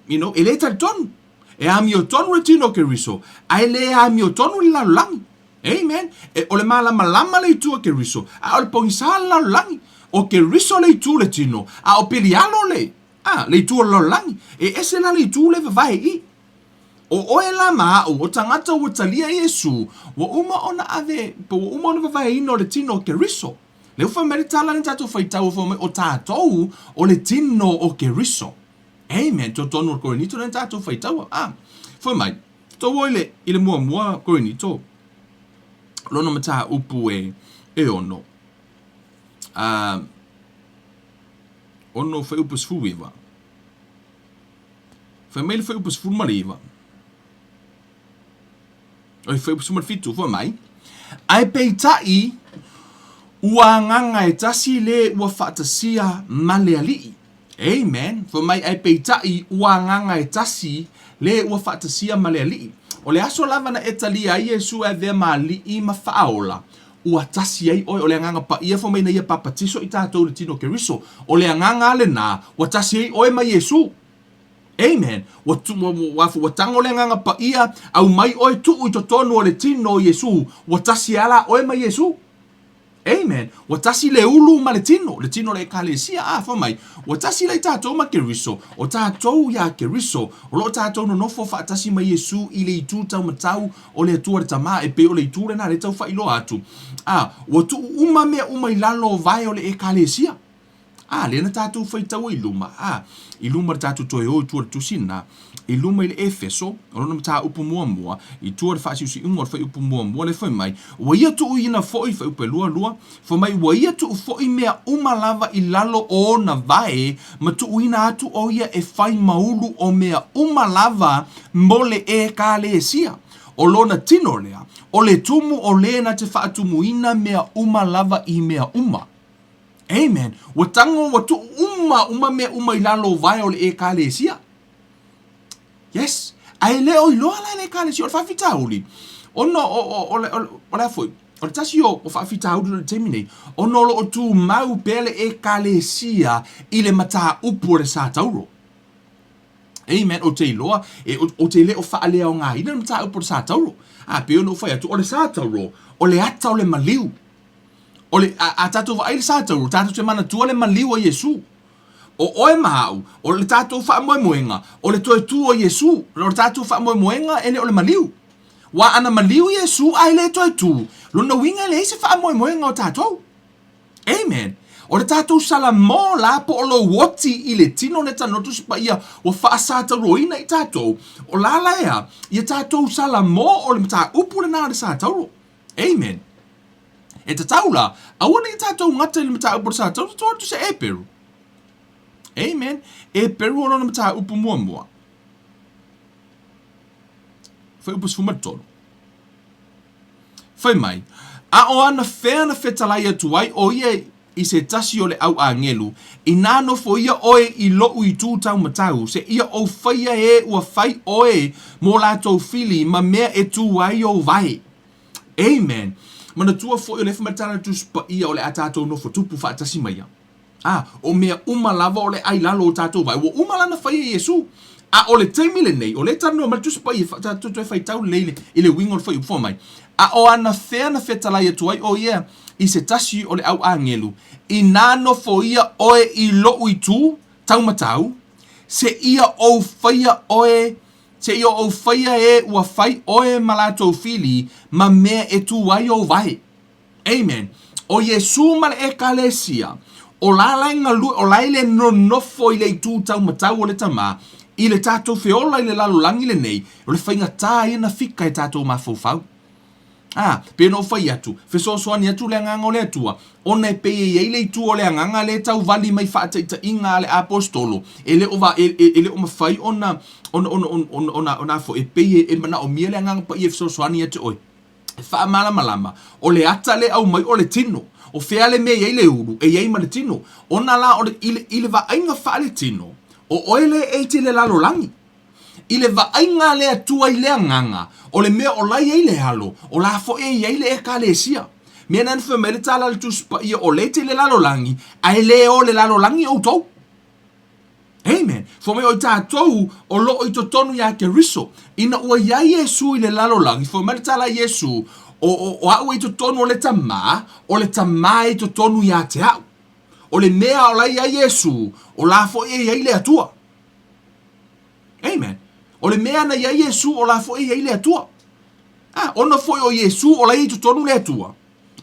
you know, e le talitonu. E amiotonu le tino o Keriso, a e le amiotonu le lalolagi. Amen. E, o le malamalama le itu a Keriso, a o le pogisa le lalolagi. O Keriso le itu le tino, a o Pelialo le, a, le itu o le lalolagi. E ese la le itu le vavae i. O oe la ma a'u, o tagata ua talia Iesu, ua uma ona ave, pe ua uma ona vavaeina o le tino o Keriso. Lea ua fai mai le tala lea na tatou faitau, ua fai mai o tatou o le tino o Keriso. Amen. Totonu o le Korinito lea na tatou faitaua. A, fai mai, Tou i le, i le muamua Korinito, lona mataupu e, e ono. A, ono fuaiupu 19. Fai mai le fuaiupu 19. Oi, fuaiupu 17, fai mai. Ae peitai, ua agaga e tasi le ua faatasia ma le Alii. Amen. Fai mai, ae peitai, ua agaga e tasi le ua faatasia ma le Alii. O le aso lava na e talia ai Iesu e avea ma Alii ma Faaola, ua tasi ai oe. O le Agaga Paia fai mai na ia papatiso i tatou i le tino o Keriso. O le agaga lena, ua tasi ai oe ma Iesu. Amen. Ua, ua, ua, ua tago le Agaga Paia, aumai oe tuu i totonu o le tino o Iesu, ua tasi ai la oe ma Iesu. Amen. Ua tasi le ulu ma le tino, le tino o le Ekalesia, a, fai mai, ua tasi la i tatou ma Keriso, o tatou iā Keriso, o lo o tatou nonofo faatasi ma Iesu i le itu taumatau o le Atua le Tama, e pei o le itu lena lea e tau faailoa atu, a, ua tuu uma mea uma i lalo o vae o le Ekalesia. A, lea na tatou faitaua i luma, a, i luma le tatou toe o i tua o le tusi lena, i luma i le Efeso, o lona mataupu muamua, i tua o le faasiusiuga o le fuaiupu muamua, lea fai mai, Ua ia tuuina foi, fuaiupu e 22, fai mai, ua ia tuu foi mea uma lava i lalo o ona vae, ma tuuina atu ʻo ia e fai maulu o mea uma lava mo le Ekalesia. ʻO lona tino lea, o le tumu o lē na te faatumuina mea uma lava i mea uma. Amen. Ua tago, ua tuu uma, uma mea uma i lalo o vae o le Ekalesia. Yes. Ae le o iloa la e le Ekalesia o le faafitauli. Ona o, o, o, o, o, o le a foi, o le tasi o, o faafitauli o le taimi nei, ona o lo o tumau pea le Ekalesia i le mataupu o le Satauro. Amen. Ou te iloa, e, ou te le o faaleaogaina le mataupu o le Satauro. A, pei ona ou fai atu, o le Satauro, o le ata o le maliu. O le, a, a tatou vaai i le Satauro, tatou te manatua le maliu a Iesu. O oe ma au, o le tatou faamoemoega, o le toe tu o Iesu. O le tatou faamoemoega e le o le maliu. Ua ana maliu Iesu ae le toe tu, lona uiga e leai se faamoemoega o tatou. Amen. O le tatou salamo la po o lou oti i le tino le tanoa Tusi Paia ua faasatauroina i tatou, o la la ea, ia tatou salamo o le mataupu lena o le satauro. Amen. E tatau la, aua ne i tatou gata i le mataupu o le satauro, tatou atu se Eperu. Amen. Eperu o lona mataupu muamua. Fuaiupu 13. Fai mai, a o ana fea na fetalai atu ai ʻo ia i se tasi o le au āgelu, inā nofoia ʻoe i loʻu itū taumatau, seia ou faia ē ua fai ʻoe mō lātou fili ma mea e tū ai ou wae. Amen. Manatua foi o lea fai mai le tala a le Tusi Paia o le a tatou nofo tupu faatasi ma ia. A, o mea uma lava o le a i lalo o tatou vae, ua uma lana faia e Iesū. A o le taimi lenei, o lea e talanoa mai le Tusi Paia, tatou toe faitau lelei i le uiga o le fuaiupu, fai mai, A o ana fea na fetalai atu ai ʻo ia i se tasi o le au āgelu, inā nofoia ʻoe i loʻu itū taumatau, seia ou faia ʻoe, seia ou faia ē ua fai ʻoe ma lātou fili ma mea e tū ai ou wae. Amen. ʻO Iesū ma le ʻEkalesia, o la e galue, o la e le nonofo i le itū taumatau o le Tama, i le tatou feola i le lalolagi lenei, o le faigata ia na fika e tatou mafaufau. A, pei ona ou fai atu, fesoasoani atu le Agaga o le Atua, ona e pei e i ai le itu o le Agaga lea e tau vali mai faataitaiga a le Aposetolo, e le o va, e, e, e le o mafai ona, ona, ona, ona, ona, ona, ona foi, e pei e, e manaomia le Agaga Paia e fesoasoani ia te oe. E faamalamalama, o le ata lea e aumai o le tino. O fea le mea e i ai le ulu, e i ai ma le tino. Ona la o le, i le, i le vaaiga faaletino, o oe lea e te i le lalolagi. I le vaaiga a le Atua i le agaga, o le mea o la e i ai le alo, o la foi e i ai le Ekalesia. Mea na fai mai le tala a le Tusi Paia, o lea e te i le lalolagi, ae le o le lalolagi outou. Amen. Fai mai o i tatou o lo o i totonu iā Keriso. Ina ua i ai Iesu i le lalolagi, fai mai le tala a Iesu, o, o, o a'u e i totonu o le Tamā, o le Tamā e i totonu iā te a'u. O le mea o la i ai Iesu, o la foi e i ai le Atua. Amen. O le mea na i ai Iesu, o la foi e i ai le Atua. Ah, ona foi o Iesu, o la i ai totonu le Atua.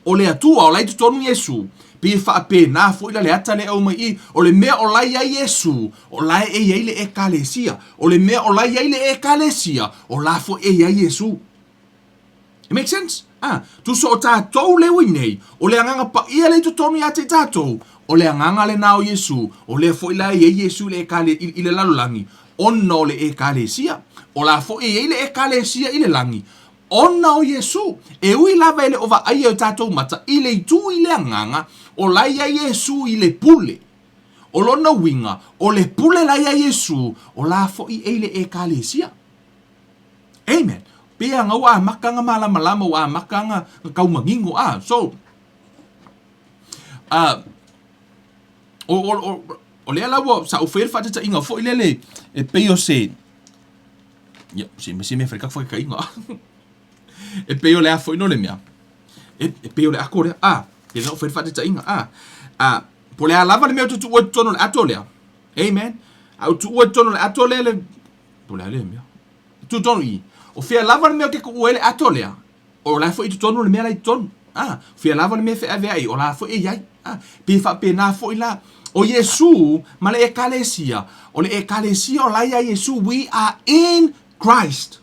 O le Atua, o la i totonu Iesu, pei e faapena foi la le ata lea e aumai i, o le mea o la i ai Iesu, o la e i ai le Ekalesia. O le mea o la i ai le Ekalesia, o la foi e i ai Iesu. It makes sense? Ah, tusa o tatou le ui nei, o le Agaga Paia lea i totonu ia te i tatou, o le Agaga lena o Iesu, o lea foi la e i ai Iesu i le ekale, i, i le lalolagi, ona o le Ekalesia. O la foi e i ai le Ekalesia i le lagi, Ona o Iesū, e ui lava e le o vaaia e o tatou mata i le itu i le agaga, o la i ai Iesū i le pule. O lona uiga, o le pule la i ai Iesū, o la foʻi e i le Ekalesia. Amen. Pei aga ua amata ga malamalama, ua amata ga tau manino. Ah, so, o, o, o, o lea la ua, sa ou faia le faataitaiga foi lele e pei o se, Ia, se me se mea whai whakaiga. E pei o le a foi no le mea. E, e pei o le ako lea. Ah. Pei ona ou fai le faataitaiga, a, a, po o le a lava le mea ou te tuua i totonu o le ato lea, amen, a ou tuua i totonu o le ato lea le, po o le a lea mea, tuu totonu i i, o fea lava le mea ou te tuua ai le ato lea, o la foi i totonu le mea la i totonu, a, o fea lava le mea e feaveai, o la foi e i ai, a, pei e faapena foi la, o Iesu ma le Ekalesia, o le Ekalesia o la ia Iesu, we are in Christ.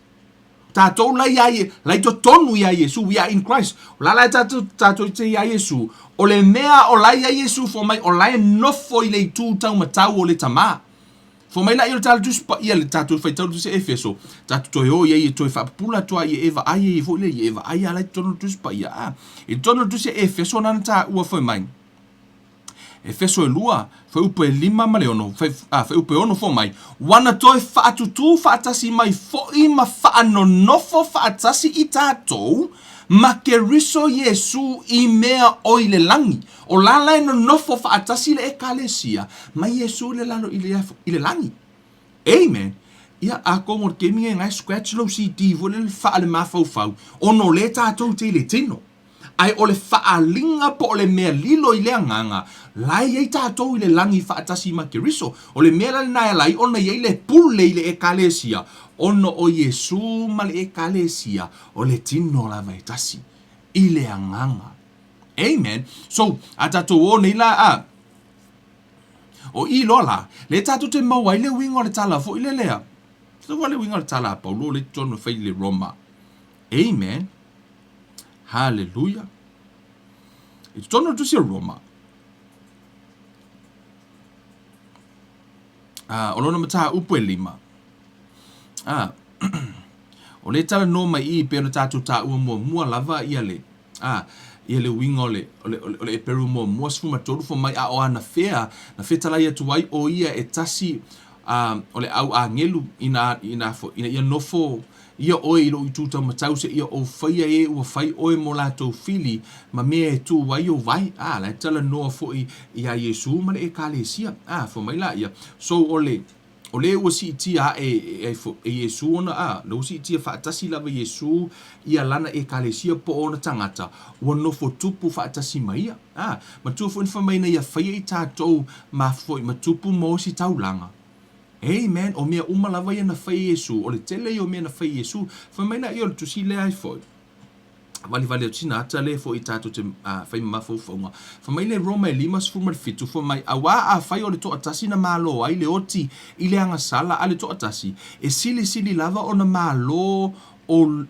Tatou la ia la i totonu ia Iesu, we are in Christ. O la la tatou tatou te ia Iesu, o le mea o la ia Iesu fo mai o la e nofo i le itu taumatau o le Tama. Fo mai la i o le tala tusi paia le tatou faitau le tusi a Efeso, tatou toe o i ai e toe faapupula atu ai e vaai ai foi le e vaai a la i totonu o le tusi paia. A, i totonu o le tusi a Efeso nana taua fai mai. Efeso e 2, fuaiupu e 5 ma le 6, a, fuaiupu e 6 fo mai, Ua na toe faatutū faatasi mai foi ma faanonofo faatasi i tatou ma Keriso Iesū i mea o i le lagi. O la la e nonofo faatasi le Ekalesia ma Iesū i le lalo i le, i le lagi. Amen. Ia, atonu o le taimi lenei na e scratch lou CD foi lele faale-mafaufau, ona o lea tatou te i le tino. Ae o le faaaliga po o le mea lilo i le agaga, la e i ai tatou i le lagi faatasi ma Keriso. O le mea la lena e ala ai ona i ai le pule i le Ekalesia, ona o Iesu ma le Ekalesia o le tino lava e tasi, i le agaga. Amen. So, a tatou o nei la, a, o i loa la, lea tatou te maua ai le uiga o le tala foi le lea. So, le uiga o le tala a Paulo le totonu e fai i le Roma. Amen. Haleluia. I totonu o le tusi o Roma, a, o lona mataupu e 5, a, o lea talanoa mai i i pei ona tatou taua muamua lava ia le, a, ia le uiga o le, o le, o le, o le Eperu muamua 13 fai mai, a o anafea, na fetalai atu ai o ia e tasi, a, o le au agelu ina, ina, ina ia nofo Ia oe i lou itu taumatau seia ou faia e ua fai oe mo latou fili ma mea e tu ai ou vae. A, la e talanoa foi iā Iesu ma le Ekalesia. A, fai mai laia, so o le, o le ua siitia aʻe e, e Iesu ona, a, le ua siitia faatasi lava Iesu ia lana Ekalesia po o ona tagata, ua nofo tupu faatasi ma ia. A, matua foi na fai mai ina ia faia i tatou ma foi ma tupu ma ositaulaga. Amen. O mea uma lava ia na fai e Iesu, o le tele ia o mea na fai e Iesu. Fai mai laia o le tusi lea ai foi, valivali atu sina ata lea foi tatou te fai ma mafaufauga. Fai mai le Roma e 57, fai mai, Auā afai o le toatasi na malo ai le oti i le agasala a le toatasi, e silisili lava ona malo o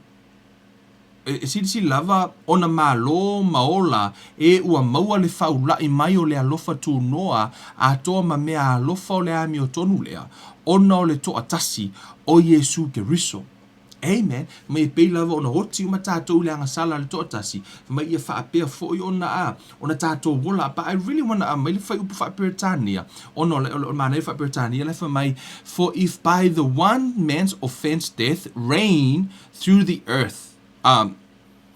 E silisili lava ona malo ma ola e ua maua le faaulaʻi mai o le alofa tunoa atoa ma mea alofa o le amiotonu lea, ona o le toatasi, o Iesu Keriso. Amen. Mai e pei lava ona oti uma tatou i le agasala a le toatasi, mai ia faapea foi ona a, ona tatou ola. But I really wanna aumai le fuaiupu faa-Peretania, ona o le, o le manaia faa-Peretania la e fai mai, For if by the one man's offense death reigned through the earth, um,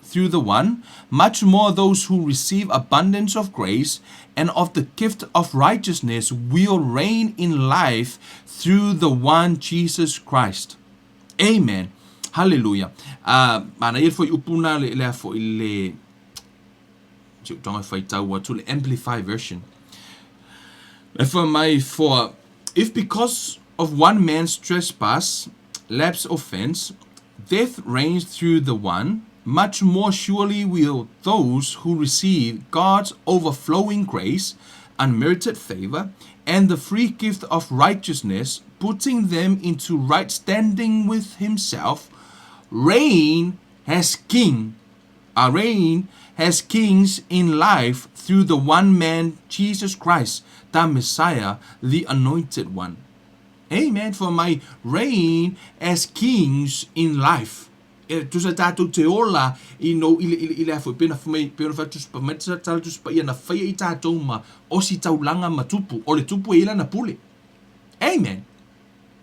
through the one, much more those who receive abundance of grace and of the gift of righteousness will reign in life through the one Jesus Christ. Amen. Hallelujah. Uh, manaia foi upu na le, le foi le si ou tago e faitau atu le Amplify version. E fai mai for if because of one man's trespass, lapse offense, death reigns through the one, much more surely will those who receive God's overflowing grace, unmerited favor, and the free gift of righteousness, putting them into right standing with himself, reign as king reign as kings in life through the one man, Jesus Christ, the Messiah, the Anointed One. Amen. For my reign as kings in life. E tusa tatou te ola i no i le i le i le afo pena mai pena fa tusa mai tala tusa pa ia na faia i tatou ma osi taulaga ma tupu o le tupu e ila na pule. Amen.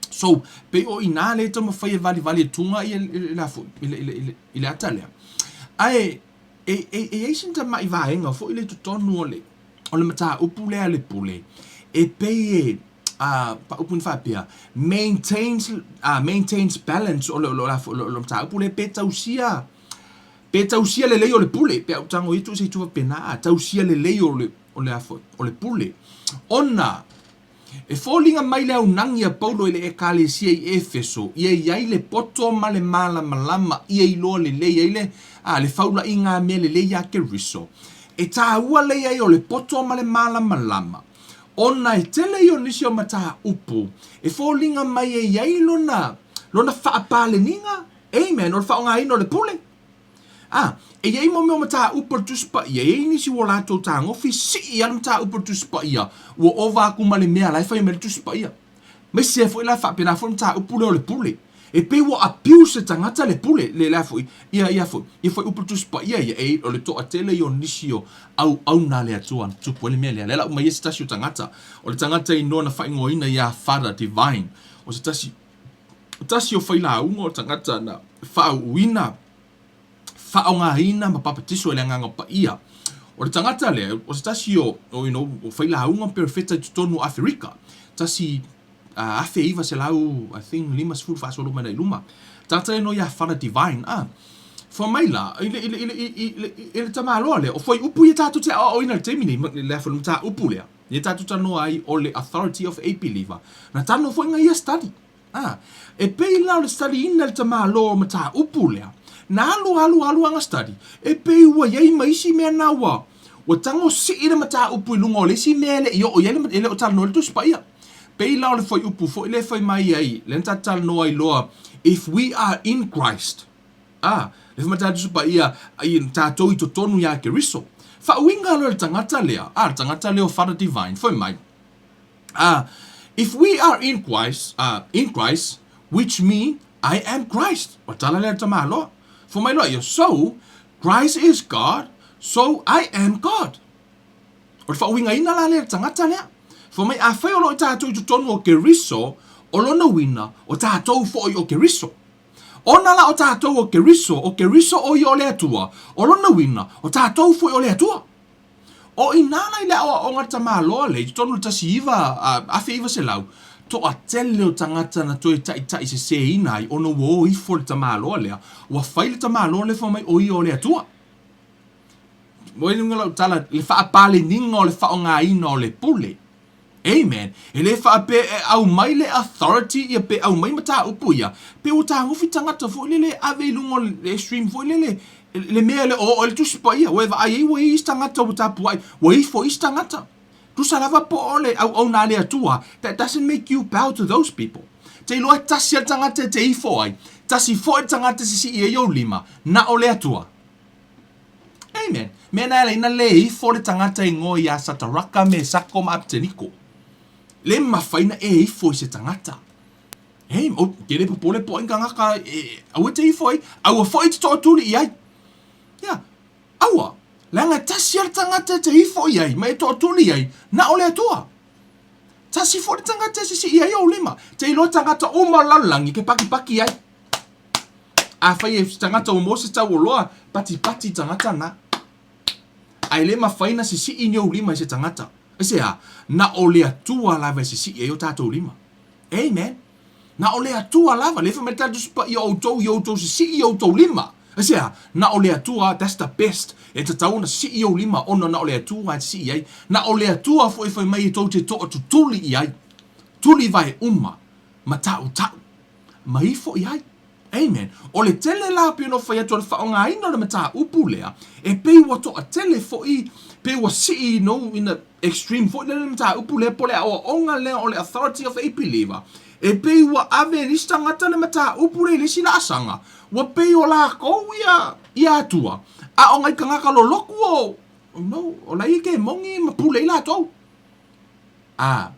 So, pei o inā le taumafai e valivali e tunga ia i le afo i le i le i le ata lea. Ae e e e i ai sina tamai vaega foi le totonu o le o le mataupu lea a le pule e pei e a pa upu ina faapea maintains maintains balance o le o le o le mataupu lea pe tausia. Pe tausia lelei o le pule, pe a ou tago i atu i se itu faapena, a tausia lelei o le, o le a foi, o le pule. Ona e foliga mai le aunagi a Paulo i le Ekalesia i Efeso, ia i ai le poto ma le malamalama, ia iloa lelei ai le, a, le faulaiga a mea lelei iā Keriso. E tāua le i ai o le poto ma le malamalama, ona e tele ia o nisi o mataupu e foliga mai e i ai lona, lona faapaleniga, Amen, o le faaaogaina o le pule. A, e i ai mo mea o mataupu o le Tusi Paia, e i ai nisi ua latou tagofi sii lava le mataupu o le Tusi Paia, ua ova aku ma le mea la e fai mai le Tusi Paia. Aemaise ai foi la faapena foi le mataupu lea o le pule. E pei ua abuse e tagata le pule, le la foi, ia, ia foi, ia foi upu o le Tusi Paia ia, e, o le toatele ia o nisi o auauna a le Atua na tupu ai le mea lea. Lea la uma ai se tasi o tagata, o le tagata inoa na faaigoaina ia Father Divine, o se tasi tasi o failauga o tagata na faauuina, faaaogaina ma papatiso e le Agaga Paia. O le tagata lea, o se tasi o, o, you know, o failauga ma perofeta i totonu o Aferika, 1900, I think, 50 faasolo mai i luma. Tagata lea no ia Father Divine, ah. Fai mai la, i le, i le, i le, i le, i le tamaloa lea, o fuaiupu ia tatou te aoaoina i le taimi nei, le a foi le mataupu lea. Lea tatou talanoa ai o le authority of a believer. Na talanoa foi nga ia study. Ah, e pei la o le study ina le tamalo o mataupu lea. Na alu alu alu anga study, e pei ua iai ma isi mea na ua ua tago sii le mataupu i luga o le isi mea e le i oo i ai le e le o talanoa ai le Tusi Paia. Pei la o le fuaiupu foi lea e fai mai ai, lea na tatou talanoa ai loa, if we are in Christ, A, le whamatā Tusi Paia i tātou i totonu iā Keriso. Whaauinga loa le tangata lea, a, le tangata lea o Father Divine, whai mai, a, if we are in Christ, a, in Christ, which mean I am Christ. O tala lea le tamaloa. Whai mai loa ia, so, Christ is God, so I am God. O le whaauingaina la lea le tangata lea. Whai mai, afai o lo o i tātou i totonu o Keriso, o lona uina, o tātou foi o Keriso. Ona la o tātou o Keriso, o Keriso o ia o le Atua, o lona uiga, o tātou foi o le Atua. O inā la i le aoaoga tamaloa lea i totonu o le 19, toatele o tagata na toe taitaiseseina ai ona ua o ifo le tamaloa lea, ua fai le tamaloa lea fai mai o ia o le Atua. Ua i luga lau tala, le faapaleniga o le faaaogaina o le pule. Amen. E le faapea e aumai le authority ia pe aumai mataupu ia, pe ua tagofi tagata foi lele e ave i luga o le extreme foi lele, le mea e le o oo ai le Tusi Paia. Ua e vaai ai ua i ai isi tagata ua tapuai, ua ifo isi tagata. Tusa lava po o le auauna a le Atua, that doesn't make you bow to those people. Te iloa e tasi a le tagata e te ifo ai, tasi foi le tagata e sisii ai ou lima, na o le Atua. Amen. Mea na e ina le ifo le tagata i ngoe iā Sataraka, Mesako ma Abteniko. Le mawhai na e ifo i se tagata. Hey, o, ke le popole po inga ngaka e, aua te ifo ai, aua foi te toatuli i ai. Ia, aua, leaga e tasi a le tagata e te ifo i ai, ma e toatuli i ai, na o le Atua. Tasi foi le tagata e sisi i ai ou lima. Te iloa tagata uma o le lalolagi ke pakipaki ai. Afai e se tagata ua maua se tauoloa, patipati tagata na. Ae le mafai na sisii ni ou lima i se tagata. Aisea? Na o le Atua lava e sisii ai o tatou lima. Amen. Na o le Atua lava. Le fai mai le tala Tusi Paia o outou i outou sisii i outou lima. Aisea? Na o le Atua, that's the best. E tatau ona sisii ou lima ona na o le Atua e sisii ai. Na o le Atua foi e fai mai e tou te toatutuli i ai. Tuli vae uma ma tautau. Ma ifo i ai. Amen. O le tele la pei ona fai atu o le faaaogaina o le mataupu lea, e pei ua toatele foi, pei ua sii you know, in a extreme foi lele le mataupu lea po o le aoaoga lea o le authority of a believer, e pei ua ave e nisi tagata le mataupu lea i le isi laasaga, ua pei o lakou ia ia Atua, a o ngai tagata loloku o, you know, o la ia ke mongi ma pule ai latou. A,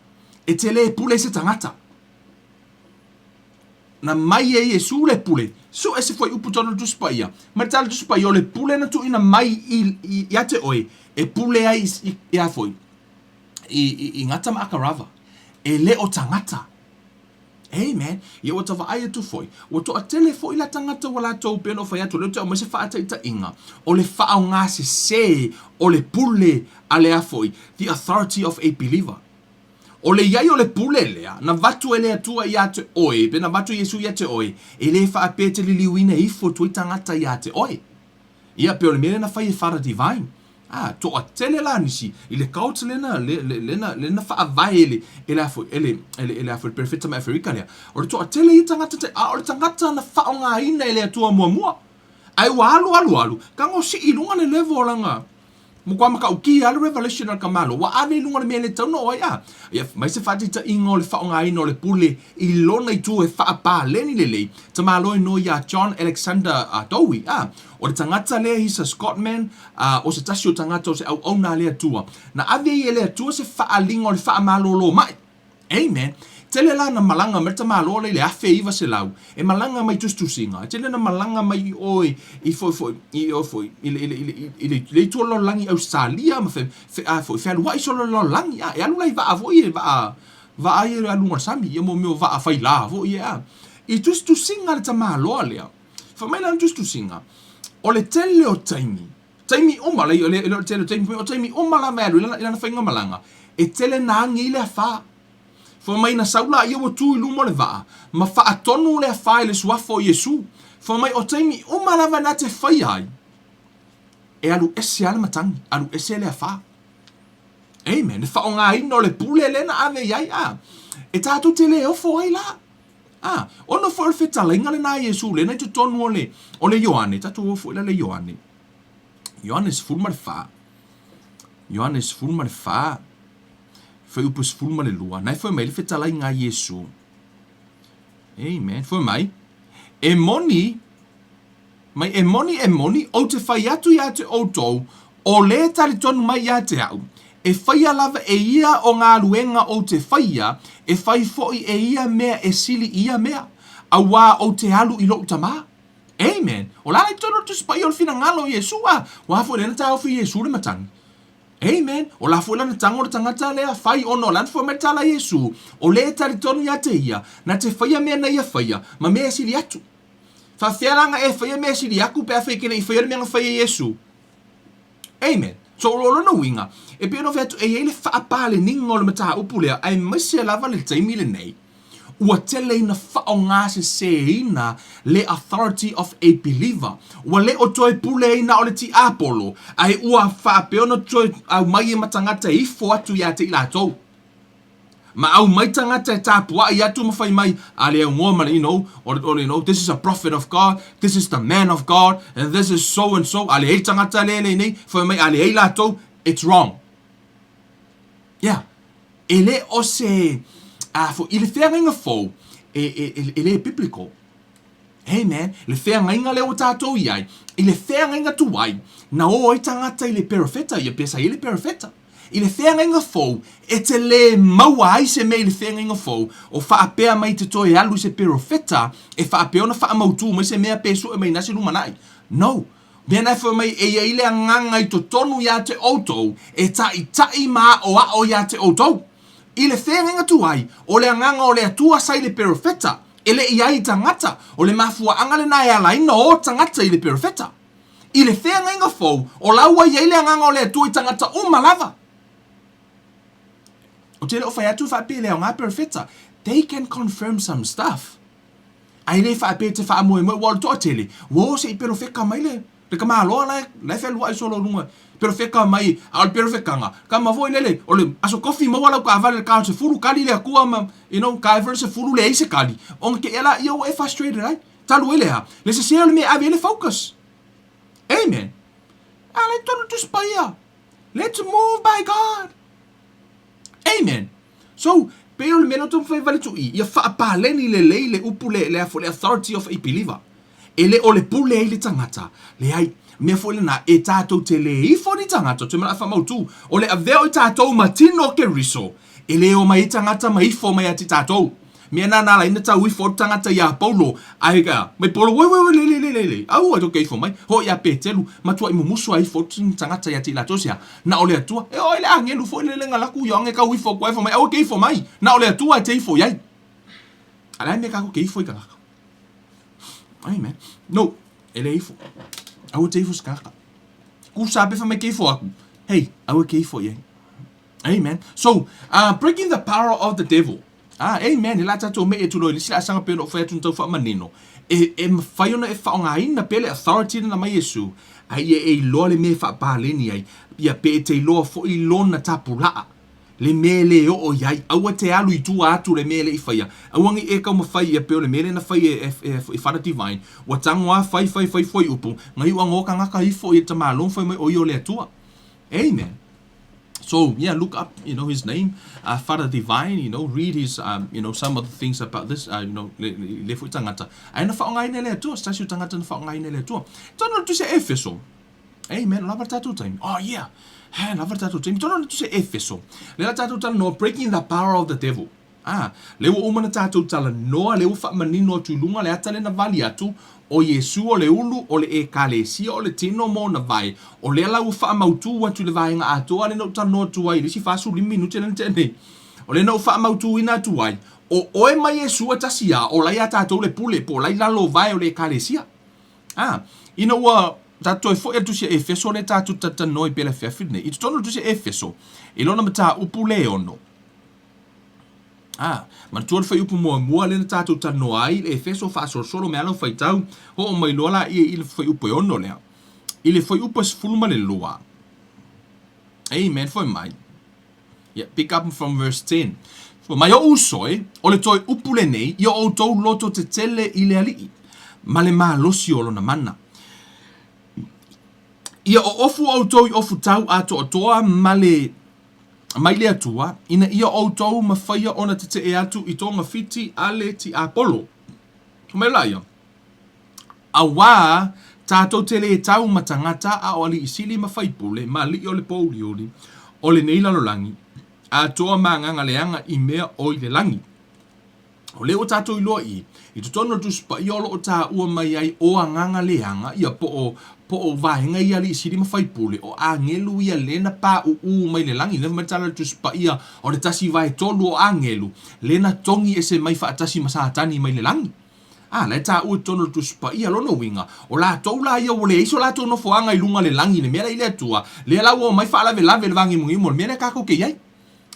e te le pule i se tagata. Na mai e Iesu le pule. Sue se fuaiupu tonu le Tusi Paia. Ma le tala Tusi Paia o le pule na tuuina mai i, i, ia te oe, e pule ai i, i, a foi, i, i, i gata ma akarava. E le o tagata. Amen. Ia ua ta vaai atu foi, ua toatele foi la tagata ua latou pei ona ou fai atu, o lea ou te aumai se faataitaiga, o le faaaogasese o le pule a le a foi, the authority of a believer. O le i ai o le pule lea, na vatu e le Atua iā te oe, pe na vatu e Iesu iā te oe, e le faapea e te liliuina ifo atu ai tagata iā te oe. Ia, pei o le mea lea na fai e Father Divine. A, toatele la nisi i le cult lea na, le, le, le na, le na faavae e le, e le a foi, e le, e le, e le a foi, le perofeta mai Aferika lea. O le toatele ia tagata te, a o le tagata na faaaogaina e le Atua muamua. Ae ua alu alu alu, tago sii i luga le level o lana, matua matautia lava le revelation a le tamaloa, ua ave i luga le mea e le tatau ona oo ai. A, ia, mai se faataitaiga o le faaaogaina o le pule i lona itu e faapaleni lelei, tamaloa e noa ia John Alexander Dowie, a, o le tagata lea he's a Scotman, a, o se tasi o tagata o se auauna a le Atua, na ave ai e le Atua se faaaliga o le faamalolo mai. Amen. Tele la na malaga mai le tamaloa lea i le 1900, e malaga mai i tusitusiga, e tele na malaga mai i o i, i foi foi, i o foi, i le, i le, i le, i le, i le itu o le lalolagi i Ausetalia ma fe, fe, a foi, fealuai solo i le lalolagi, a, e alu la i vaa foi e vaa, vaa ia e alu i luga o le sami, ia mo mea o vaa faila foi ia, a. I tusitusiga le tamaloa lea, fai mai lana tusitusiga, o le tele o taimi, Taimi uma, le, le, le tele o taimi, o taimi uma lava e alu i lana, i lana faigamalaga, e tele na agi ai le afa. Fai mai na sau laia ua tu i luma o le vaa, ma faatonu le afa i le suafa o Iesu. Fai mai o taimi uma lava na te faia ai, e alu ese lava le matagi, alu ese le afa. Amen. Le faaaogaina o le pule lea na ave i ai, a. E tatou te le ofo ai la. A, ona foi o le fetalaiga lena a Iesu lena i totonu o le, o le Ioane, tatou o foi la le Ioane. Ioane 14. Ioane 14, fuaiupu 12, na e fai mai le fetalaiga a Iesu. Amen. Fai mai, e moni, mai e moni e moni, ou te fai atu ia te outou, o le talitonu mai ia te au, e faia lava e ia o galuega ou te faia, e fai foi e ia mea e sili i ia mea, auā ou te alu i lou Tamā. Amen. O la le tonu o le Tusi Paia o le finagalo o Iesu, a ua foi lea na taofi e Iesu le matagi. Amen. O la foi lana tago le tagata lea fai ona o lana fai mai le tala a Iesu, o le e talitonu ia te ia, na te faia mea na ia faia, ma mea e sili atu. Faafefea la na e faia mea e sili aku pe afai e te le i faia le mea na faia e Iesu? Amen. So o lona uiga, e pei ona ou fai atu, e i ai le faapaleniga o le mataupu lea, aemaise lava le taimi lenei, ua tele ina faaaogaseseina le authority of a believer. Ua le o toe pule ai na o le tiapolo, ae ua faapea ona toe aumai ai ma tagata e ifo atu ia te i latou. Ma aumai tagata e tapuai atu ma fai mai, a le aunoa ma le, you know, or, or, you know, this is a prophet of God, this is the man of God, and this is so and so, a leai le tagata lea lenei, fai mai, a leai latou, it's wrong. Yeah. E le o se, a, fo, i le feagaiga fou, e, e, e, e le biblical. Amen. Le feagaiga lea ua tatou i ai, i le feagaiga tuai, na o ai tagata i le perofeta, ia pesa i le perofeta. I le feagaiga fou, e te le maua ai se mea i le feagaiga fou, o faapea mai te toe alu i se perofeta e faapea ona faamautū mai se mea pe sue mai na se lumanai. No. Mea na e fai mai e i ai le agaga i totonu ia te outou e taʻitaʻi ma aʻoaʻo ia te outou. I le feagaiga tuai, o le agaga o le Atua sa i le perofeta, e le i ai i tagata, o le mafuaaga lena e ala ai na o tagata i le perofeta. I le feagaiga fou, o la ua i ai le agaga o le Atua i tagata uma lava. Ou te le o fai atu faapea le aoga perofeta, they can confirm some stuff. Ae le faapea e te faamoemoe, ua o le toatele, ua o se i perofeka mai le, le tamaloa la e, la e fealuai solo i luga, perofeka mai, a o le perofekaga, tama foi lele, o le aso kofi maua lau taavale i le ta o le 10, kali le Atua ma, you know, tae foi le 10 leai se kali, ona te ea laia ua e frustrated ai. Talu ai le a? Le sese o le mea e ave ai le focus. Amen. A le tonu Tusi Paia. Let's move by God. Amen. So, pei o le mea lea ou te taumafai e vale atu i, ia faapaleni lelei le upu le, le, le authority of a believer. E le o le pule ai le tagata, leai, mea foi lena, e tatou te le ifo ni tagata, ou te manao e faamautu, o le avea o i tatou ma tino o Keriso, e le omai ai tagata ma ifo mai ia te tatou. Mea na na ala ai na tau ifo atu tagata iā Paulo, ae ka, mai Paulo, wai, wai, wai, le, le, le, le, le, aua tou ke ifo mai, hoi iā Petelu, matuai mumusu a ifo atu ni tagata ia te i latou se a, na o le Atua, e oo ai le agelu foi le lenga laku i oange kau ifo atu ai fai mai, aua ke ifo mai, na o le Atua e te ifo i ai. A le a mea kakou ke ifo i tagata. Amen. No, e le ifo. Aua te ifo se tagata. Kusa pe fai mai ke ifo aku. Hey, aua ke ifo i ai. Amen. So, uh, breaking the power of the devil. Ah, amen. E la tatou me e tulo i le isi laasaga pei ona ou fai atu na tau faamanino. E, e mafai ona e faaaogaina pea le authority lena mai Iesu, a ia e iloa le mea e faapaleni ai, ia pe e te iloa foi lona tapulaa, le mea e le oo i ai. Aua e te alu i tua atu le mea e le i faia. Aua ne i e taumafai ia pei o le mea lea na fai e, e, e, e Father Divine, ua tago a fai, fai, fai fuaiupu, na iu agoa tagata ifo i le tamālo ma fai mai o ia o le Atua. Amen. So yeah, look up, you know, his name, uh, Father Divine, you know, read his, um, you know, some of the things about this, uh, you know, le, le, le foi tagata. Ae na faaaogaina e le Atua, se tasi o tagata na faaaogaina e le Atua. Tonu le tusi a Efeso. Amen, lava le tatou taimi. Oh yeah, he, lava le tatou taimi. Tonu le tusi a Efeso. Le la tatou talanoa, breaking the power of the devil. Ā, lea ua uma ona tatou talanoa, lea ua faamanino atu i luga le ata lea na vali atu, o Iesu o le ulu, o le Ekalesia, o le tino ma ona vae, o lea la ua faamautū atu i le vaega atoa lea na ou talanoa atu ai i le isi 45 minute lea na tea nei. O lea na ou faamautūina atu ai, o oe ma Iesu e tasi lava, o la iā tatou le pule, po o la i lalo o vae o le Ekalesia. Ā, ina ua tatou toe foi atu i le Tusi a Efeso lea tatou te talatalanoa ai pea i le afiafi lenei, i totonu o le Tusi a Efeso, i lona mataupu le ono, Ā, manatua le fuaiupu muamua lea na tatou talanoa ai, le Efeso faasolosolo mai lava lau faitau, oo mai loa laia i le fuaiupu e ono lea. I le fuaiupu e 12, Amen, fai mai. Yeah, pick up from verse 10. Fai mai, O'u uso e, o le toe upu lenei, ia outou loto tetele i le Alii, ma le malosi o lona mana. Ia oofu outou i ofu tau atoatoa ma le mai le Atua, ina ia outou mafaia ona tetee atu i togafiti a le tiapolo. Fai mai la ia, Auā, tatou te lē tau ma tagata a o alii sili ma faipule ma alii o le pōuliuli o lenei lalolagi, atoa ma agaga leaga i mea o i le lagi. O lea ua tatou iloa i, i totonu o le Tusi Paia o lo o taua mai ai o agaga leaga, ia po o, po o vaega ia alii sili ma faipule, o agelu ia lea na pauu mai le lagi, lea fai mai le tala o le Tusi Paia, o le tasi vae tolu o agelu, lea na togi ese mai faatasi ma Satani mai le lagi. A, la e taua i totonu o le Tusi Paia, lona uiga, o latou la ia ua leai so latou nofoaga i luga o le lagi i le mea la i le Atua, lea la ua omai faalavelave i le vāgimugimu o le mea lea tatou te i ai.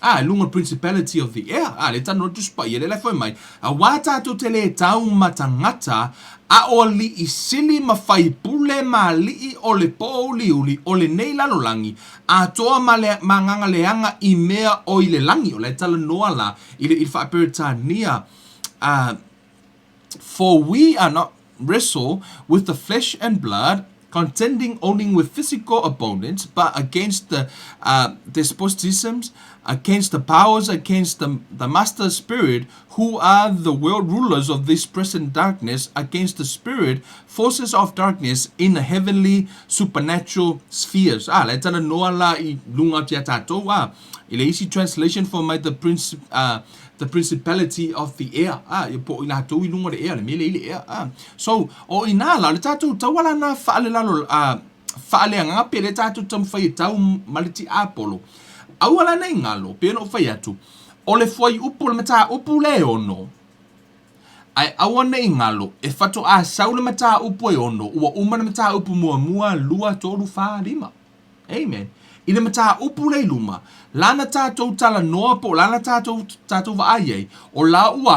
A, i luga o le principality of the air, a, lea e talanoa le Tusi Paia, lea la e fai mai, Auā tatou te lē tau ma tagata, a o alii sili ma faipule ma alii o le pōuliuli o lenei lalolagi, atoa ma le, ma agaga leaga i mea o i le lagi. O la e talanoa la i le, i le Faa-Peretania, a, For we are not wrestle with the flesh and blood, contending only with physical opponents, but against the uh, despotisms, against the powers, against the, the master spirit, who are the world rulers of this present darkness, against the spirit forces of darkness in the heavenly supernatural spheres. Ah, la e talanoa la i lunga atu iā tatou, ah, i le isi translation for mai the prince, uh, the principality of the air, ah, ia po o i latou i luga o le ea, le mea lea i le ea, ah. So, o inā la, o le tatou taua la na faalelalo, ah, faaleagaga pe lea tatou taumafai e tau ma le tiapolo. Aua la nei galo, pei ona ou fai atu, o le fuaiupu, o le mataupu le ono, ae aua nei galo, e faatoa sau le mataupu e ono, ua uma le mataupu muamua, lua, tolu, fa, lima. Amen. I le mataupu lea i luma, lana tatou talanoa po o lana tatou, tatou vaai ai, o la ua,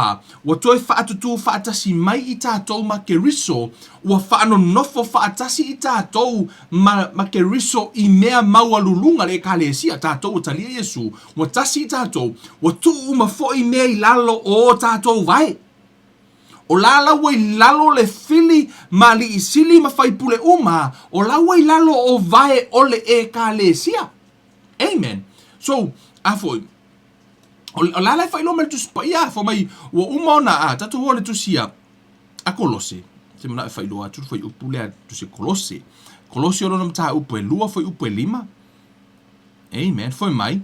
ua toe faatutū faatasi mai i tatou ma Keriso, ua faanonofo faatasi i tatou ma, ma Keriso i mea maualuluga le Ekalesia, tatou ua talia Iesu, ua tasi i tatou, ua tuu uma foi mea i lalo o tatou vae. O la la ua i lalo le fili ma alii sili ma faipule uma, o la ua i lalo o vae o le Ekalesia. Amen. So, a foi, o, o la la e faailoa mai le Tusi Paia, a fai mai, ua uma ona, a, tatou o le Tusi a, a Kolose, se manao e faailoa atu le fuaiupu lea, Tusi a Kolose. Kolose o lona mataupu e lua, fuaiupu e lima. Amen. Fai mai,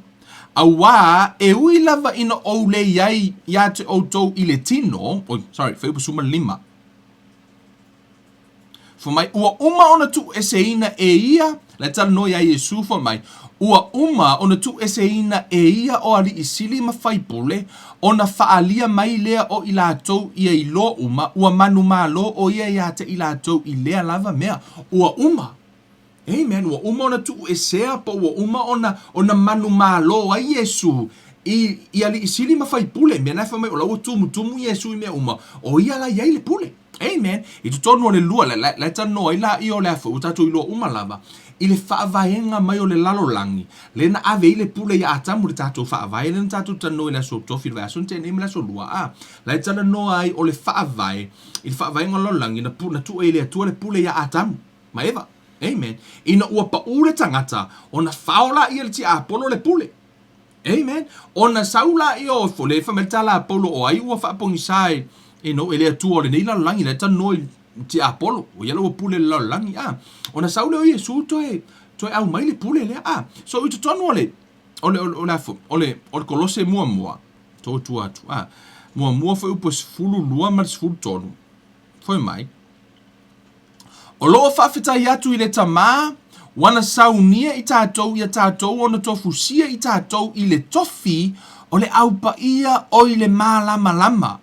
Auā, e ui lava ina ou lē i ai iā te outou i le tino, oi, sorry, fuaiupu 15. Fai mai, ua uma ona tuueseina e ia, la e talanoa iā Iesu, fai mai, ua uma ona tuueseina e ia o alii sili ma faipule, ona faaalia mai lea o i latou ia iloa uma, ua manumalo o ia iā te i latou i lea lava mea. Ua uma. Amen. Ua uma ona tuuesea po ua uma ona, ona manumalo ai Iesu i, i alii sili ma faipule. Mea na e fai mai o la ua tumutumu Iesu i mea uma, o ia la i ai le pule. Amen. I totonu o le lua, la, la, la e talanoa ai laia o le a foi, ua tatou iloa uma lava, i le faavaega mai o le lalolagi, lea na ave ai le pule iā Atamu i le tatou faavae, lea na tatou talanoa i le aso Tofi, le vaiaso na tea nei ma le aso Lua, a, la e talanoa ai o le faavae, i le faavaega o le lalolagi, na, na tuu ai e le Atua le pule iā Atamu ma Eva. Amen. Ina ua paʻū le tagata, ona fao laia e le tiapolo le pule. Amen. Ona sau laia o fo le fai mai le tala a Paulo o ai ua faapogisā e, you know, e le Atua o lenei lalolagi, la e talanoa i tiapolo, o ia la ua pule i le lalolagi, a. Ona sau lea o Iesu toe, toe aumai le pule lea, a. So i totonu o le, o le, o le, o le a foi, o le, o le Kolose muamua, tou tua atu, a. Muamua foi upu e 12 ma le 13. Fai mai, O lo o faafetai atu i le Tama, ua na saunia i tatou ia tatou ona tofusia i tatou i le tofi o le Au Paia o i le Malamalama,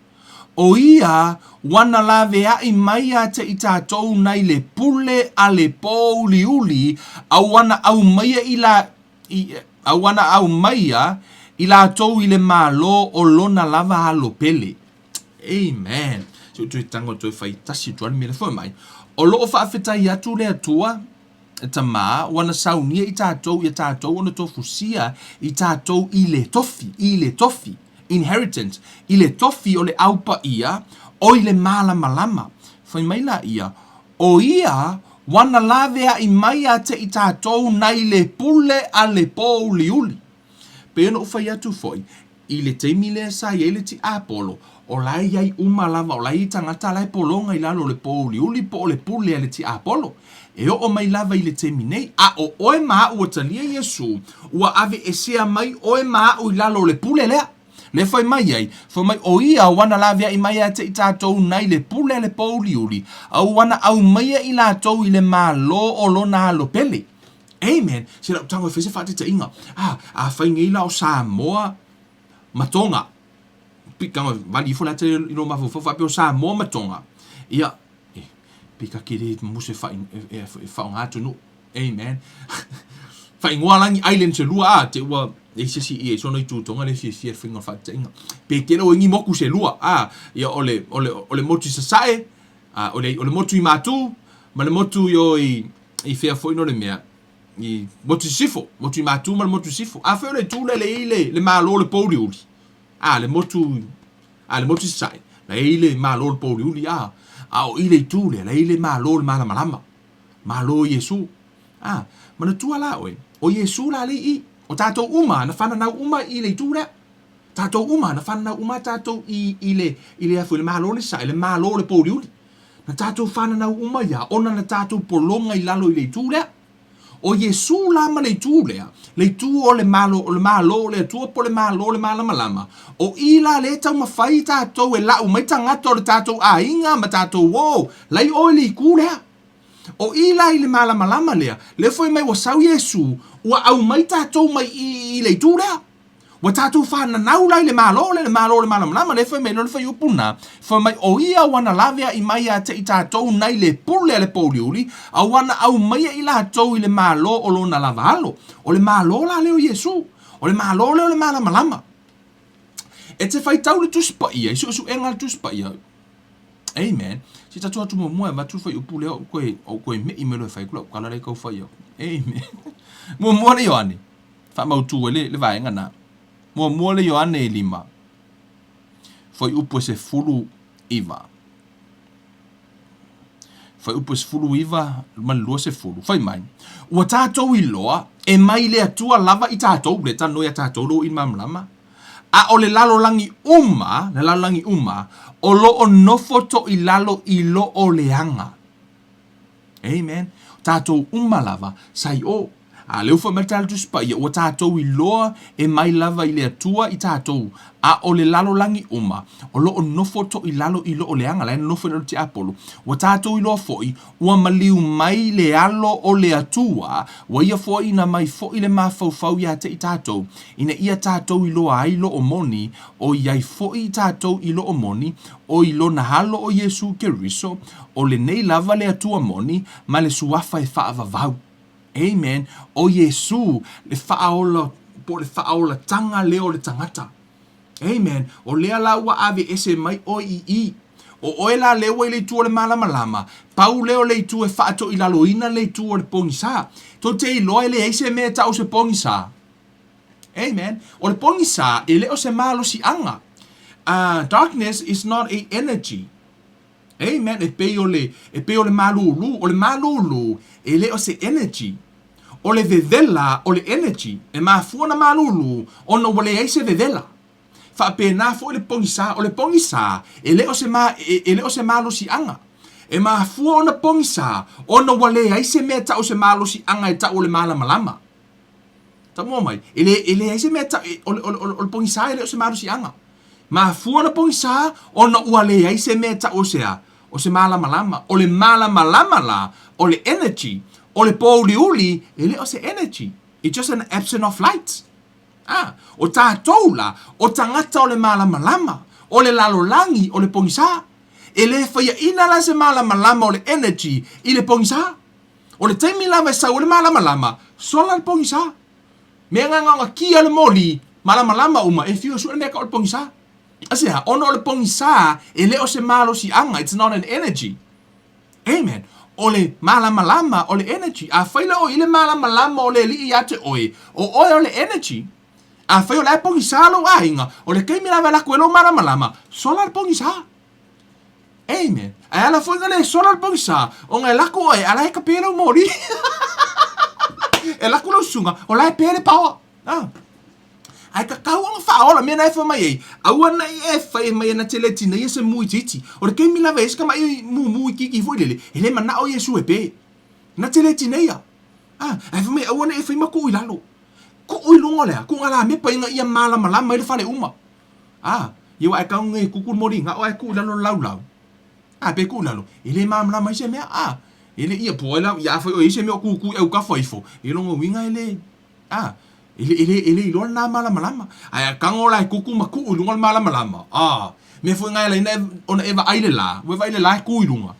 o ia ua na laveai mai ia te i tatou nai le pule a le pōuliuli a ua na aumaia i la, i, a ua na aumaia i latou i le Malo o lona lava alo pele. Amen. Se i ou toe tago toe fai tasi atu lava le mea lea foi mai. O lo o faafetai atu le Atua, le Tama, ua na saunia i tatou ia tatou ona tofusia i tatou i le tofi, i le tofi, inheritance, i le tofi o le Au Paia, o i le malamalama. Fai mai la ia, o ia ua na laveai mai ia te i tatou nai le pule a le pōuliuli. Pei ona ou fai atu foi, I le taimi lea sa i ai le tiapolo, o la e i ai uma lava, o la e i ai tagata la e pologa i lalo o le pōuliuli po o le pule a le tiapolo. E oo mai lava i le taimi nei, a o oe ma aʻu ua talia Iesū, ua aveesea mai oe ma aʻu i lalo o le pule lea. Lea fai mai ai, fai mai, o ia ua na laveai mai ia te i tatou nai le pule a le pōuliuli, a ua na aumaia i latou i le Malo o lona Alo pele. Amen. Se lau tago e fai se faataitaiga. Ah, afai nei la o Samoa ma Tonga. Tago e vali ifo le ata i lou mafaufau faapea o Samoa ma Tonga. Ia, eh, pe ta ke le muse fa e faoga atunuu. Amen. Faaigoa la ni island se lua a te ua e se isi i e sona itu Tonga le fiafia le faiga o le faataitaiga. Pe tele o ni moku se lua a ia o le o le o le motu i Sasae a o le o le motu i Matu ma le motu i o i i fea foi no le mea, i motu sisifo, motu i Matu ma le motu sisifo. Afai o le itu lea le i le, le malo o le pouliuli, a le motu, a le motu i Sasae, la e i le malo o le pouliuli, a, a o i le itu lea, la e i le malo o le malamalama, malo o Iesu. A, manatua la oe, o Iesu la le i i, o tatou uma, na fananau uma i le itu lea. Tatou uma, na fananau uma tatou i, i le, i le afu, i le malo o le Sasae, le malo o le pouliuli. Na tatou fananau uma ia, ona na tatou pologa i lalo i le itu lea. ʻO Iesū la ma le itu lea, le itu o le malo, o le Malo o le Atua po o le Malo o le Malamalama, ʻo i la lea e taumafai i tatou e laʻu mai tagata o le tatou ʻaiga ma tatou ō, la i o i le itu lea. ʻO i la i le Malamalama lea, lea foi mai ua sau Iesū, ua ʻau mai tatou mai i, i le itu lea. Ua tatou fananau la i le Malo lea, le Malo o le Malamalama, lea fai mai loa le fuaiupu lena, fai mai, o ia ua na laveai mai ia te i tatou nai le pule a le pouliuli, a ua na aumaia i latou i le Malo o lona lava alo. O le Malo la lea o Iesu. O le Malo lea o le Malamalama. E te faitau le Tusi Paia, i suesuega a le Tusi Paia. Amen. Se i tatou atu muamua e avatu le fuaiupu lea o koe, o koe me'i mai loa e fai atu lau tala lea e tau fai atu. Amen. Muamua le Ioane. Faamautu ai le, le vaega na. Muamua le Ioane e lima, fuaiupu e 19. Fuaiupu e 19 ma le 20, fai mai, Ua tatou iloa e mai le Atua lava i tatou, le talanoa ia tatou lo i malamalama, a o le lalolagi uma, le lalolagi uma, o lo o nofo toilalo i lo o leaga. Amen. Tatou uma lava, sa i o. A lea ua fai mai le Tala Tusi Paia, ua tatou iloa e mai lava i le Atua i tatou, a o le lalolagi uma, o lo o nofo toilalo i lo o leaga, la e nonofo i lalo o le tiapolo. Ua tatou iloa foi, ua maliu mai le alo o le Atua, ua ia foaiina mai foi le mafaufau ia te i tatou, ina ia tatou iloa ai lo o moni, o i ai foi i tatou i lo o moni, o i lona alo o Iesu Keriso, o lenei lava le Atua moni, ma le suafa e faavavau. Amen. ʻO Iesū le faaola po o le faaolataga lea o le tagata. Amen. O lea la ua aveese mai ʻoe i i. O oe la lea ua i le itu o le malamalama, pau lea o le itu e faatoilaloina le itu o le pogisa. Tou te iloa e leai se mea e tau o se pogisa. Amen. O le pogisa e le o se malosiaga. Uh, darkness is not a energy. Amen. E pei o le, e pei o le malūlū. O le malūlū, e le o se energy. O le vevela o le energy. E mafua ona malūlū ona ua leai se vevela. Faapena foi le pogisā. O le pogisā, e le o se ma, e, e le o se malosiaga. E mafua ona pogisā ona ua leai se mea e tau o se malosiaga e tau o le malamalama. Taumua mai, e le, e leai se mea e tau, e, o le, o le, o le pogisā e le o se malosiaga. Mafua ona pogisā ona ua leai se mea e tau o se a? O se malamalama. O le malamalama la, o le energy. O le pōuliuli, e le o se energy. It's just an absence of light. A, o tātou la, o tagata o le malamalama, o le lalolagi, o le pogisā. E le faiaina la se malamalama o le energy i le pogisā. O le taimi lava e sau ai le malamalama, sola le pogisā. Mea gagaogakia le moli, malamalama uma, e fiu e sue le mea ka o le pogisa. Aisea? Ona o le pogisa e le o se malosiaga, it's not an energy. Amen. O le malamalama o le energy. Afai la oe i le malamalama o le Alii ia te oe, o oe o le energy. Afai o la e pogisa lou aiga, o le taimi lava e lako ai lou malamalama, sola le pogisa. Amen. Ae ala foi na le sola le pogisa, ona e lako oe, a la e kape lau moli. E lako lau susuga, o la e pe le paoa. Ah. Ae tatau ona faaola mea na e fai mai ai, aua ne i e fai mai ana te le tineia se mu itiiti. O le taimi lava e i ai se tama'i mumu itiiti foi lele, e le mana'o Iesu e pe. Na te le tineia. Ah, ae fai mai aua ne i e fai ma tuu i lalo. Tuu i luga o le a? Tuu ngā lamepa ina ia malamalama ai le fale uma. Ah, ia ua ae tau nei kuku le moli ga'o ae tuu i lalo le laulau. Ah, pe tuu i lalo, e le malamalama ai se mea. Ah, e le ia po ai la, ia afai o i ai se mea o kukū i autafa ifo, ia lona uiga e le, ah, e le, e le, e le iloa lena malamalama. Ae a tago la e kuku ma tuu i luga o le malamalama, ah, mea foi na e ala ai ona e vaai i le la, ua e vaai i le la e tu i luga.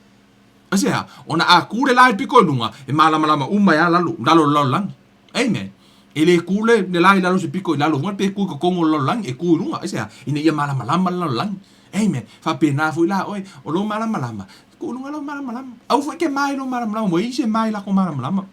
Aisea? Ona a tu le la i le pito i luga, e malamalama uma ai lava lalo, lalo o le lalolagi. Amen. E le kū le, le la i lalo se pito i lalo, pe kū i totonu o le lalolagi, e kū i luga. Aisea? Ina ia malamalama le lalolagi. Amen. Faapena foi la oe, o lou malamalama, tuu i luga lou malamalama. Aua foi e te ma i lou malamalama, ua i ai se ma i lako malamalama.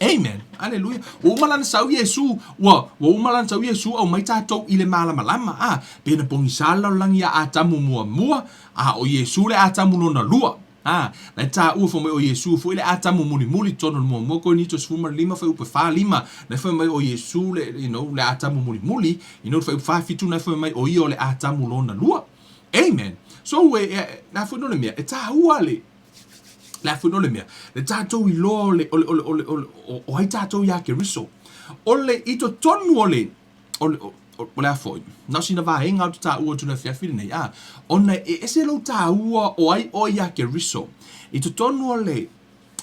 Amen. Aleluia. Ua uma lana sau Iesu, ua, ua uma lana sau Iesu aumai tatou i le malamalama. A, pe na pogisa le lalolagi iā Atamu muamua, a o Iesu le Atamu lona lua. A, na e tāua fai mai o Iesu foi le Atamu mulimuli, totonu o le muamua Korinito 15 fuaiupu 4, 5, na e fai mai o Iesu le, you know, le Atamu mulimuli, you know, fuaiupu 4, 7, na e fai mai o ia o le Atamu lona lua. Amen. So, e, e, le a foi no le mea, e tāua le, le a foi no le mea, le tātou iloa o le, o le, o le, o le, o le, o, o ai tātou iā Keriso. O le, i totonu o le, o le, o, o le a foi, na o sina vaega ou te taua atu i le afiafi lenei, a, ona e ese lou taua o ai oe iā Keriso, i totonu o le,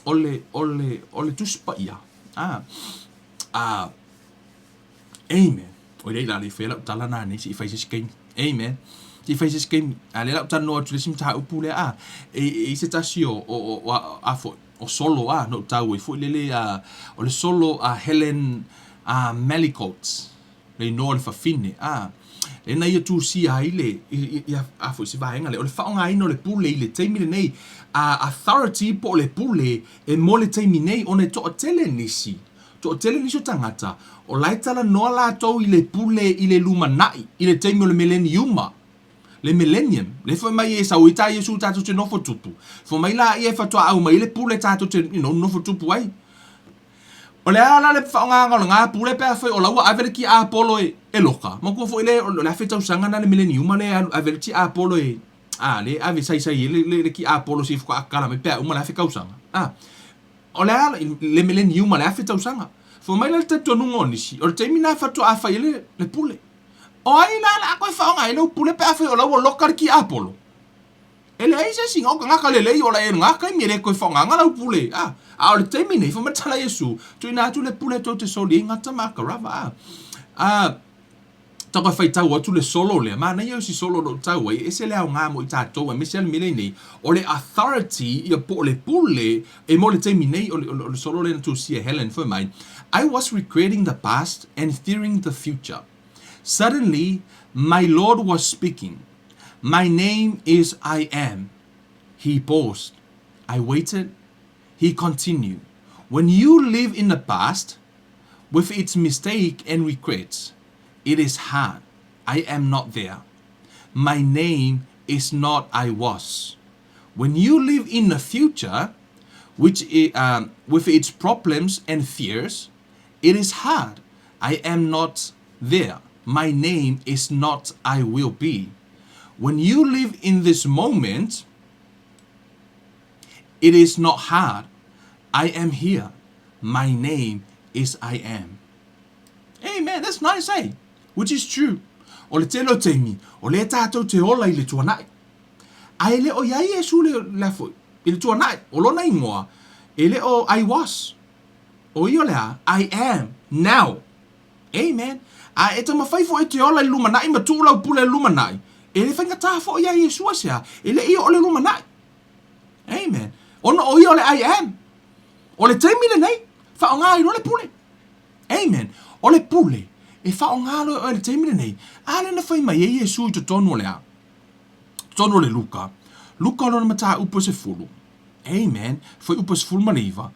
o le, o le, o le Tusi Paia, a, a, amen. Oi la le fai lau tala nā nei, se i fai se isi taimi. Amen. Se i fai se isi taimi. A lea la ou talanoa atu i le isi mataupu lea, a, e, e i se tasi o, o, o, o, a, a foi, o solo a, na ou tau ai foi lele a, o le solo a Helen a Mallicoat, le inoa o le fafine, a, lea na ia tusia ai le, i, i, i, a foi se vaega lea, o le faaaogaina o le pule i le taimi lenei, a authority po o le pule e mo le taimi nei, ona e toatele nisi, toatele nisi o tagata, o la e talanoa latou i le pule i le lumanai, i le taimi o le meleniuma. Le Millennium, le fai mai e sau ai tā Iesu tātou te nofo tupu. Fai mai la ia e faatoa au mai le pule tātou te, you know, nofo tupu ai. O le a la le whaongaanga o le ngā pule pe a whai o laua ave le ki Apollo e, e loka. Matua foi le, o le afe tausaga na le Millenniuma le alu ave le ti Apollo e, a, le ave sai sai e le, le, le ki Apollo se i whaka akala mai pe a uma le afe tausaga. A, o le a le Millenniuma le afe tausaga. Fai mai la le talitonuga o nisi, o le taimi na faatoa fai ai le, le pule. O ai la le a toe faaaoga ai lou pule pe afai o la ua loka le tiapolo? E leai se isi o tagata lelei o la e lena taimi e le toe faaaogaina lau pule. A, a o le taimi nei, fai mai le tala a Iesu, tuuina atu le pule tou te soli ai gata ma akarava. A, a, tau toe faitau atu le solo lea, manaia o si solo o lo o tau ai, e ese le aoga mo i tatou, aemaise lava le mea lea nei, o le authority, ia po o le pule, e mo le taimi nei, o le, o le solo lea na tusia e Helen, fai mai, I was regretting the past and fearing the future. Suddenly, my Lord was speaking. My name is I am. He paused. I waited. He continued, When you live in the past, with its mistake and regrets, it is hard. I am not there. My name is not I was. When you live in the future, which i, with its problems and fears, it is hard. I am not there. My name is not I will be. When you live in this moment, it is not hard. I am here. My name is I am. Amen. That's nice, eh? Which is true. O le tele o taimi, o lea tātou te ola i le tuanai. A e le o iai Iesu le, le foi, i le tuanai, o lona ingoa, e le o I was. O ia o le a, I am now. Amen. A e taumafai foi e te ola i le lumanai ma tuu lau pule i le lumanai, e le faigata foi iā Iesu aisea, e le ia o le lumanai. Amen. Ona o ia o le I am. O le taimi lenei, faaaoga ai loa le pule. Amen. O le pule, e faaaoga loa e oe i le taimi lenei. A lea na fai mai ai Iesu i totonu o le a? Totonu o le Luka. Luka o lona mataupu e 10. Amen. Fuaiupu e 19.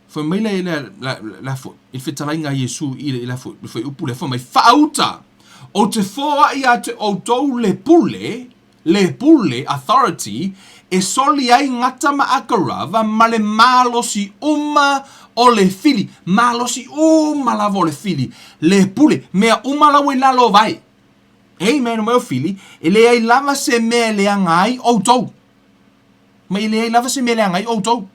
Fai mai le, le, le, le, foi, i le fetalaiga a Iesu i le, le, foi, le fuaiupu lea, fai mai, Faauta, ou te foai ia te outou le pule, le pule, authority, e soli ai gata ma akarava ma le malosi uma o le fili, malosi uma lava o le fili, le pule, mea uma la ua i lalo o vai. Amen, o mea o fili, e leai lava se mea e leaga ai outou. Ma e leai lava se mea e leaga ai outou.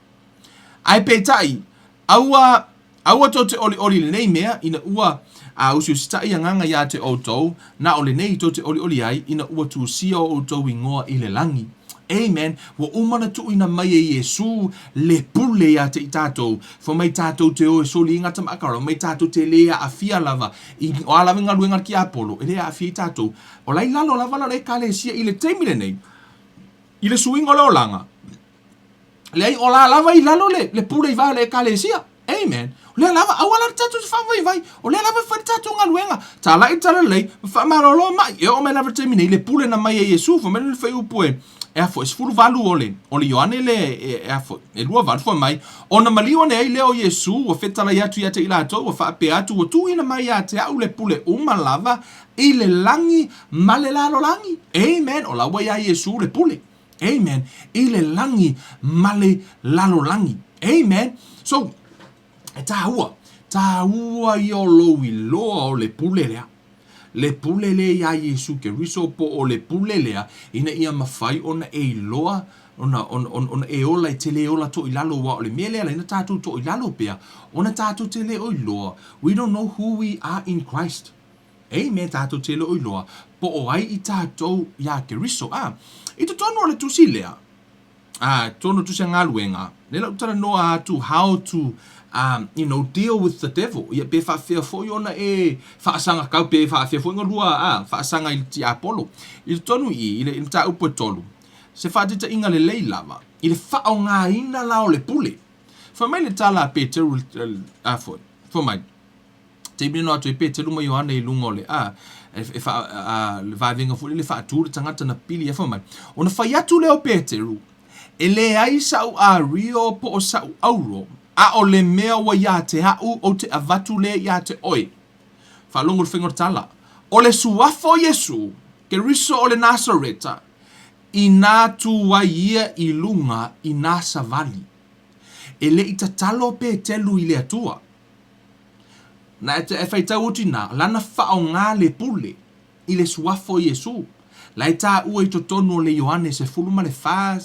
Ae peitai, aua, aua tou te olioli i lenei mea, ina ua a usiusitai agaga iā te outou, na o lenei tou te olioli ai, ina ua tusia o outou ingoa i le lagi. Amen. Ua uma ona tuuina mai e Iesu le pule iā te i tātou, fai mai tātou te o e soli i ngā tama a mai tātou te le aafia lava i o a lava i galuega a le tiapolo, e le aafia i tātou. O la i lalo lava la o le Ekalesia i le taimi lenei, i le suiga o le olaga, Leai, o la lava i lalo le, le pule i vae o le Ekalesia. Amen. O lea lava, aua la le tatou te faavaivai. O lea lava e fai le tatou galuega. Talai le talalelei, ma faamalolo mai. E oo mai lava i le taimi nei, le pule na mai e Iesu, fai mai le fuaiupu e, e a foi, 18 o le, o le Ioane le, e, e a foi, e 28, fai mai, ona maliu ane ai lea o Iesu, ua fetalai atu ia te i latou, ua faapea atu, ua tuuina mai ia te au le pule uma lava i le lagi ma le lalolagi. Amen. O la ua iā Iesu le pule. Amen. I le lagi ma le lalolagi. Amen. So, e tāua. Tāua ia o lou iloa o le pule lea. Le pule lea iā Iesu Keriso po o le pule lea ina ia mafai ona e iloa ona, ona, ona, ona e ola e te le ola toilalo aua o le mea lea laina tātou toilalo pea ona tātou te le o iloa. We don't know who we are in Christ. Amen, tātou te le o iloa po o ai i tātou iā Keriso. Ā, i totonu o le tusi lea, ā, totonu o le tusi a Galuega, lea la ou talanoa atu how to, um, you know, deal with the devil. Ia, pe faafefea foi ona e faasagakau, pe faafefea foi ona lua, ā, faasaga i le tiapolo. I totonu i i, i le mataupu e tolu, se faataitaiga lelei lava, i le faaaogaina la o le pule. Fai mai le tala a Peteru, ā, foi, fai mai, Taimi noa atu ai Peteru ma Ioane i luga o le a, e, e wha, a, le vaevenga foi lele faatū le tagata na pili e fai mai. Ona fai atu lea o Peteru, e leai sa'u ario po o sa'u auro, a o le mea ua iā te a'u ou te avatu lea iā te oe. Faalogo le faiga o le tala. O le suafa o Iesu, Keriso o le Nasareta, inā tū ai ia i luga i nā savali. E le i tatalo o Peteru i le Atua. Na e e faitau atu inā, lana faaaoga le pule i le suafa o Iesu. La e taua i totonu o le Ioane 14,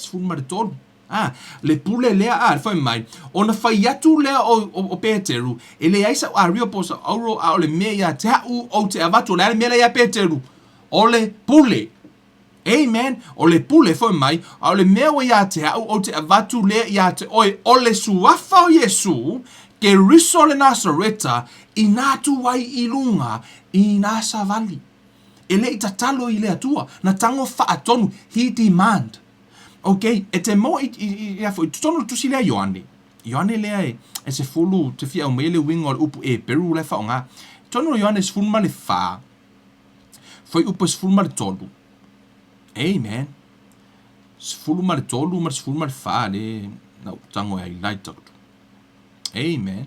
13. A, le pule lea, a, le fai mai, ona fai atu lea o, o, o Peteru, e leai sa'u ario po o sa'u auro, a o le mea ia te a'u ou te avatu, o le a le mea lea iā Peteru? O le pule. Amen. O le pule fai mai, a o le mea ua iā te a'u, ou te avatu lea iā te oe, o le suafa o Iesu, Keriso o le Nasareta, inā tū ai i luga i nā savali. E le i tatalo i le Atua, na tago faatonu, he demand. Ok, e te moa i, i, i, i, i totonu o le tusi lea Ioane, Ioane lea e, e sefulu, te fia aumaia le uiga o le upu Eperu la e faaaoga. Totonu o Ioane 14, Fuaiupu e 13. Amen. 13 ma le 14 le na ou tago e highlight atu. Amen.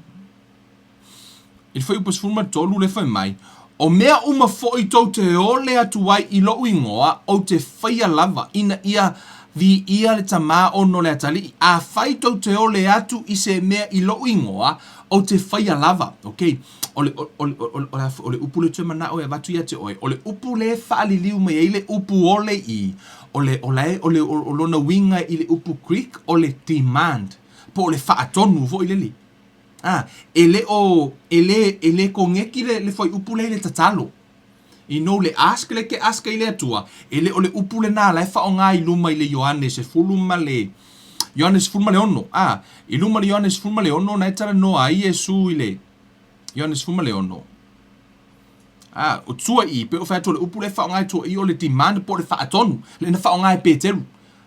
I le fuaiupu 13 le fai mai, O mea uma foi tou te ole atu ai i lou igoa, ou te faia lava, ina ia viia le Tamā ona o le Atalii. Afai tou te ole atu i se mea i lou igoa, ou te faia lava. Okay. O le, o, o, o, o, le, o le upu le toe manao e avatu ia te oe, o le upu le faaliliu mai ai le upu ole i, o le, o la e, o le, o, o lona uiga i le upu Greek, o le demand, po o le faatonu foi lele. A, e le o, e le, e le koneki le, le fuaiupu lea i le tatalo. You know, le ask le ke ask i le Atua, e le o le upu lenā la e faaaoga i luma i le Ioane 10 ma le, Ioane 16, a, i luma i le Ioane 16 na e talanoa ai Iesu i le, Ioane 16. A, o tua i, pe o fai atu o le upu lea e faaaoga i tua i o le demand po o le faatonu, lea na faaaoga e Peteru.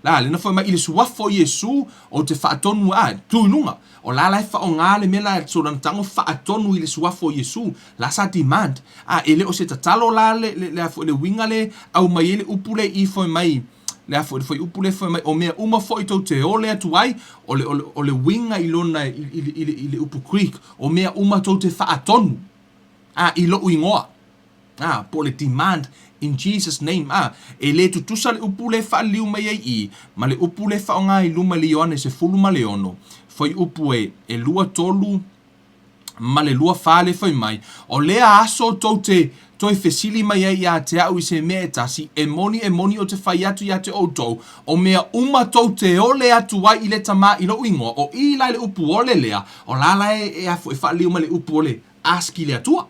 La, lea na fai mai i le suafa o Iesu, ou te faatonu, a, tu i luga. O la la e faaaoga le mea la, so lana tago faatonu i le suafa o Iesu, la sa demand. A, e le o se tatalo la le, le, le, a foi, le uiga le aumai ai le upu lea i fai mai, le a foi, le fuaiupu lea fai mai, o mea uma foi tou te ole atu ai, o le, o le, o le uiga i lona, i, i, i, i le upu Greek, o mea uma tou te faatonu, a, i lou igoa. A, po o le demand in Jesus name, a, e le tutusa le upu lea e faaliliu mai ai i, ma le upu lea e faaaoga i luma i le Ioane 16, fuaiupu e, e 2, 3 ma le 2, 4 lea e fai mai, O lea aso tou te toe fesili mai ai ia te au i se mea e tasi, e moni, e moni ou te fai atu ia te outou, o mea uma tou te ole atu ai i le Tama i lou igoa, o i la i le upu ole lea, o la la e, e, e faaliliu mai le upu ole ask i le Atua.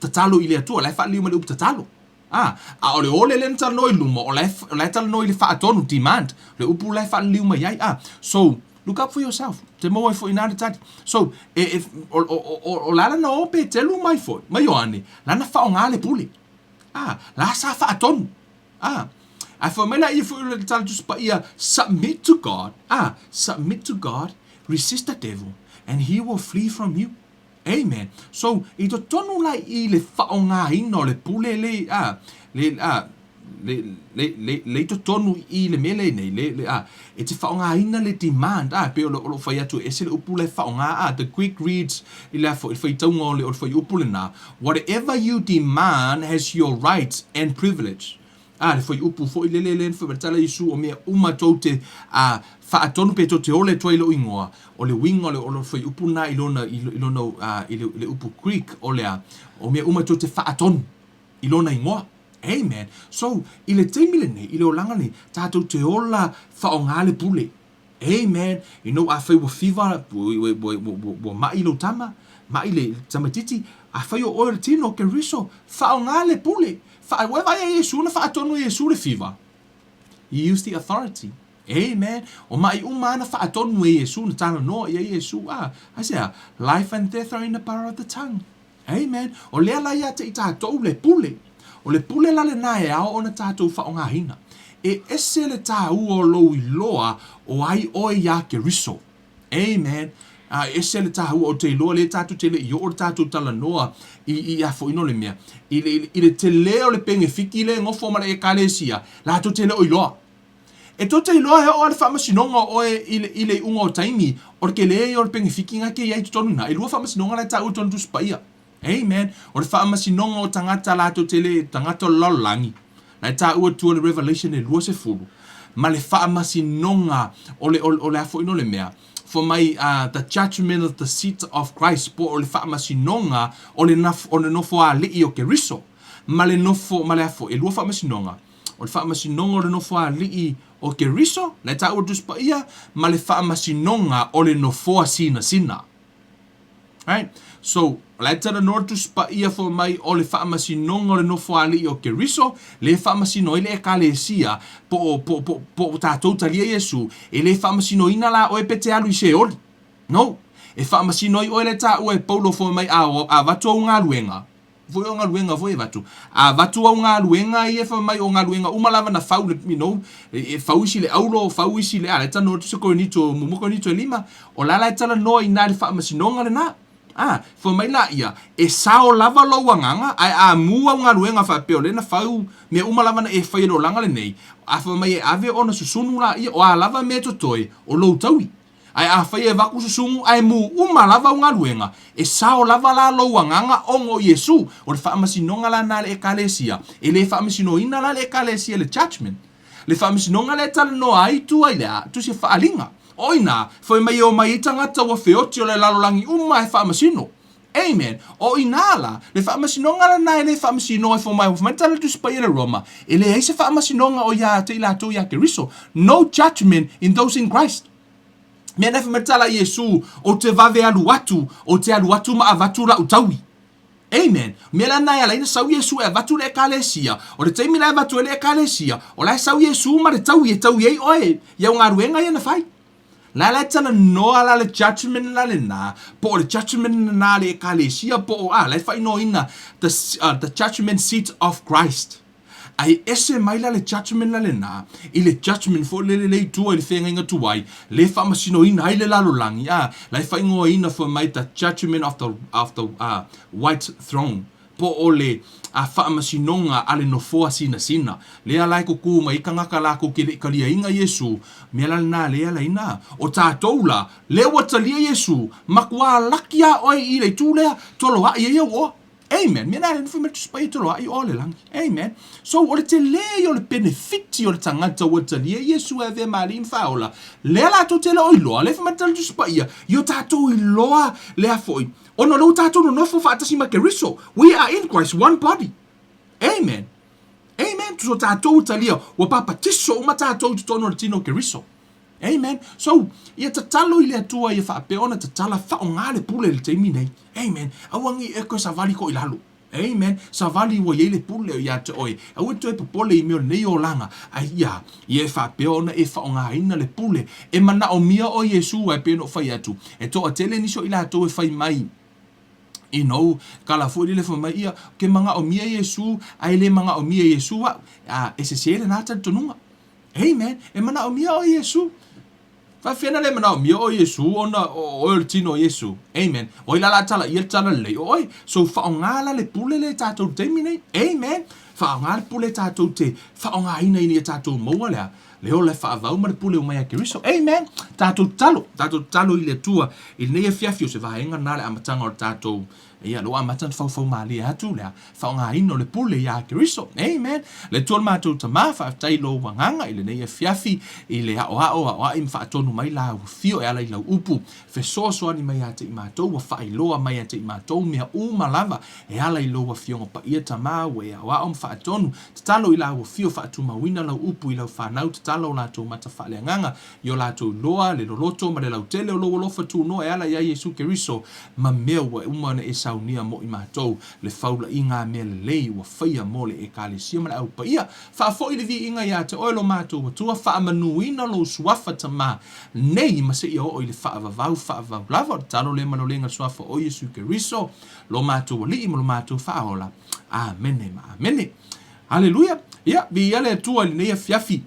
Tatalo i le Atua, la e faaliliu mai le upu tatalo. A, a o le ole lea na talanoa i luma, o la e, o la e talanoa i le faatonu, demand, le upu la e faaliliu mai ai. A, so, look up for yourself, te maua ai foi i ina le tali. So, e, e, o, o, o, o la lana o Petelu mai foi, ma Ioane, lana faaaoga le pule. A, la sa faatonu. A, ae fai mai la ia foi o le tala Tusi Paia, submit to God, a, submit to God, resist the devil, and he will flee from you. Amen. So, i totonu la i le faaaogaina o le pule le, a, le, a, le, le, le, le i totonu i le mea lenei, le, le, a, e te faaaogaina le demand, a, pei o lo, o lo fai atu e ese le upu la e faaaoga, a, the Greek reads, i le a foi, i le faitauga o le, o le fuaiupu lena, whatever you demand has your rights and privilege. Ā, le fuaiupu foi lele lea na fai mai tala Iesu, o mea uma tou te, ā, faatonu pe tou te ole atu ai i lou igoa, o le uiga o le, o le fuaiupu lena i lona, i lona, ā, i le, le upu Greek, o le a, o mea uma tou te faatonu i lona igoa. Amen. So, i le taimi lenei, i le olaga lenei, tatou te ola faaaoga le pule. Amen. You know, afai ua fiva, ua, ua, ua, ua ma'i lou tama, ma'i le tamaitiiti, afai o oe o le tino, Keriso, faaaoga le pule. Fa, ua e vaai ia Iesu na faatonu e Iesu le fiva. He used the authority. Amen. O ma'i uma na faatonu e Iesu, na talanoa ia Iesu. Ah, aisea, life and death are in the power of the tongue. Amen. O lea la ia te i tatou le pule. O le pule la lenā e ao ona tatou faaaogaina. E ese le tāua o lou iloa o ai oe iā Keriso. Amen. A e ese le tāua o te iloa lea tatou te le i oo le tatou talanoa i, i afoina o le mea. I le, i le telē o le pengefiki le gofo ma le ekalesia, latou te le o iloa. E tou te iloa e oo a le faamasinoga o oe i le, i le iuga o taimi, o le telē ia o le pengefiki nga ke i ai i totonu ina. E lua faamasinoga la e taua i totonu Tusi Paia. Amen. O le faamasinoga o tagata latou te le, tagata o le lalolagi, la e taua i tua o le Revelation e 20, ma le faamasinoga o le, o, o le a foi no le mea, for mai uh, the judgment of the seat of Christ, po o le faamasinoga o le, naf, o le nofoalii o Keriso, ma le nofo, ma le a foi, e lua faamasinoga, o le faamasinoga o le nofoalii o Keriso, la e taua i le Tusi Paia, ma le faamasinoga o le nofoa sinasina. Right? So, la e talanoa le Tusi Paia fai mai o le faamasinoga o le nofoalii o Keriso, le faamasino ai le Ekalesia, po o, po, po, po o tatou talia Iesu, e le faamasinoina la oe pe te alu i Seoli. No. E faamasino ai oe le taua e Paulo fai mai a, a avatu au galuega, Foi o galuega foi e avatu. A avatu au galuega ia fai mai o galuega uma lava na fau le, you know, e fau isi le aulo, fau isi le, a la e talanoa atu se Korinito, muamua Korinito e lima, o la la e talanoa i ina i le faamasinoga lena. A, fai mai laia, e sao lava lou agaga, ae a mu au galuega faapea o lea na fau mea uma lava na e faia i le olaga lenei, a fai mai e ave ona susunu laia, o a lava mea e totoe, o lou taui. Ae afai e avatu susunu ae mu uma lava au galuega, e sao lava la lou agaga ona o Iesu. O le faamasinoga la na a le Ekalesia, e le faamasinoina la le Ekalesia i le judgement. Le faamasinoga lea e talanoa ai tua i le a, tusi e faaaliga. O ina, fai mai e omai ai tagata ua feoti o le lalolagi uma e faamasino. Amen. O ina la, le faamasinoga lena e le faamasinoa e fai mai, fai mai le tala Tusi Paia i le Roma, e leai se faamasinoga o ia te i latou ia Keriso. No judgment in those in Christ. Mea na fai mai le tala a Iesu, ou te vave alu atu, ou te alu atu ma avatu la'u taui. Amen. Mea la na e ala ai na sau Iesu e avatu le Ekalesia, o le taimi la e avatu ai le Ekalesia, o la e sau Iesu ma le taui e taui ai oe i au galuega ia na fai. La la e talanoa la le judgment la lena, po o le judgment lena a le Ekalesia po o a, la e faaigoaina the, the judgment seat of Christ. Ae ese mai la le judgment la lena i le judgment foi lele le i tua i le feagaiga tuai, le faamasinoina ai le lalolagi, a, la e faaigoaina foi mai the judgment of the, of the white throne, po o le a faamasinoga a le nofoa sinasina. Lea la e kukū mai ai tagata lakou ke le i kaliaina Iesu, mea la lena lea laina. O tatou la, lea ua talia Iesu, matua laki a oe i le itu lea, toloaʻi ai au oa. Amen. Mea la lea na fai mai le Tusi Paia toloaʻi oa le lagi. Amen. So, o le telē ia o le penefiti o le tagata ua talia Iesu e avea ma Alii ma Faaola, lea latou te le o iloa, lea fai mai le tala Tusi Paia, i o tatou iloa lea foi, ona o lea ua tatou nonofo faatasi ma Keriso. We are in Christ, one body. Amen. Amen. Tusa o tatou ua talia, ua papatiso uma tatou i totonu o le tino o Keriso. Amen. So, ia tatalo i le Atua ia faapea ona tatala faaaoga le pule i le taimi nei. Amen. Aua nei e toe savali koʻi lalo. Amen. Savali ua i ai le pule ia te oe. Aua e toe popole i mea o lenei olaga, ae ia, ia e faapea ona e faaaogaina le pule e manaomia oe Iesu, ae pei ona ou fai atu, e toatele nisi o i latou e fai mai, you know, kala foi lele fai mai, ia, ou te manaomia Iesu, ae le manaomia Iesu au. A, e sese lena talitonuga. Amen. E manaomia oe Iesu. Faafefea na le manaomia oe Iesu ona o oe o le tino o Iesu. Amen. O ai la la tala ia le tala lelei o oe. So faaaoga la le pule lea i tatou i le taimi nei. Amen. Faaaoga le pule tatou te faaaogaina ina ia tatou maua le a? Le ola e faavau ma le pule ua mai ia Keriso. Amen. Tatou tatalo. Tatou tatalo i le Atua i lenei afiafi o se vaega lena le amataga o le tatou Ia, lea ua amata ona faufau malie atu le faaaogaina o le pule iā Keriso. Amen. Le Atua le matou Tama, faafetai i lou agaga i lenei afiafi, i le aoao, aoai ma faatonu mai lau afio e ala i lau upu. Fesoasoani mai ia te i matou, ua faailoa mai ia te i matou mea uma lava e ala i lou Afioga Paia Tama, ua e aoao ma faatonu. Tatalo i lau afio, faatumauina lau upu i lau fanau, tatalo o latou mata faaleagaga i o latou iloa, le loloto ma le lautele o lou alofa tunoa e ala iā Iesu Keriso, ma mea ua uma ona e saunia mo i matou, le faulaʻiga a mea lelei ua faia mo le Ekalesia ma le Au Paia. Faafoi le viiga iā te oe lo matou Atua, faamanuina lou suafa Tama nei ma seia oo i le faavavau faavavau lava o le talo lea ma le olega suafa o Iesu Keriso, lo matou Alii ma lo matou Faaola. Amene ma amene. Aleluia! Ia, viia le Atua i lenei afiafi.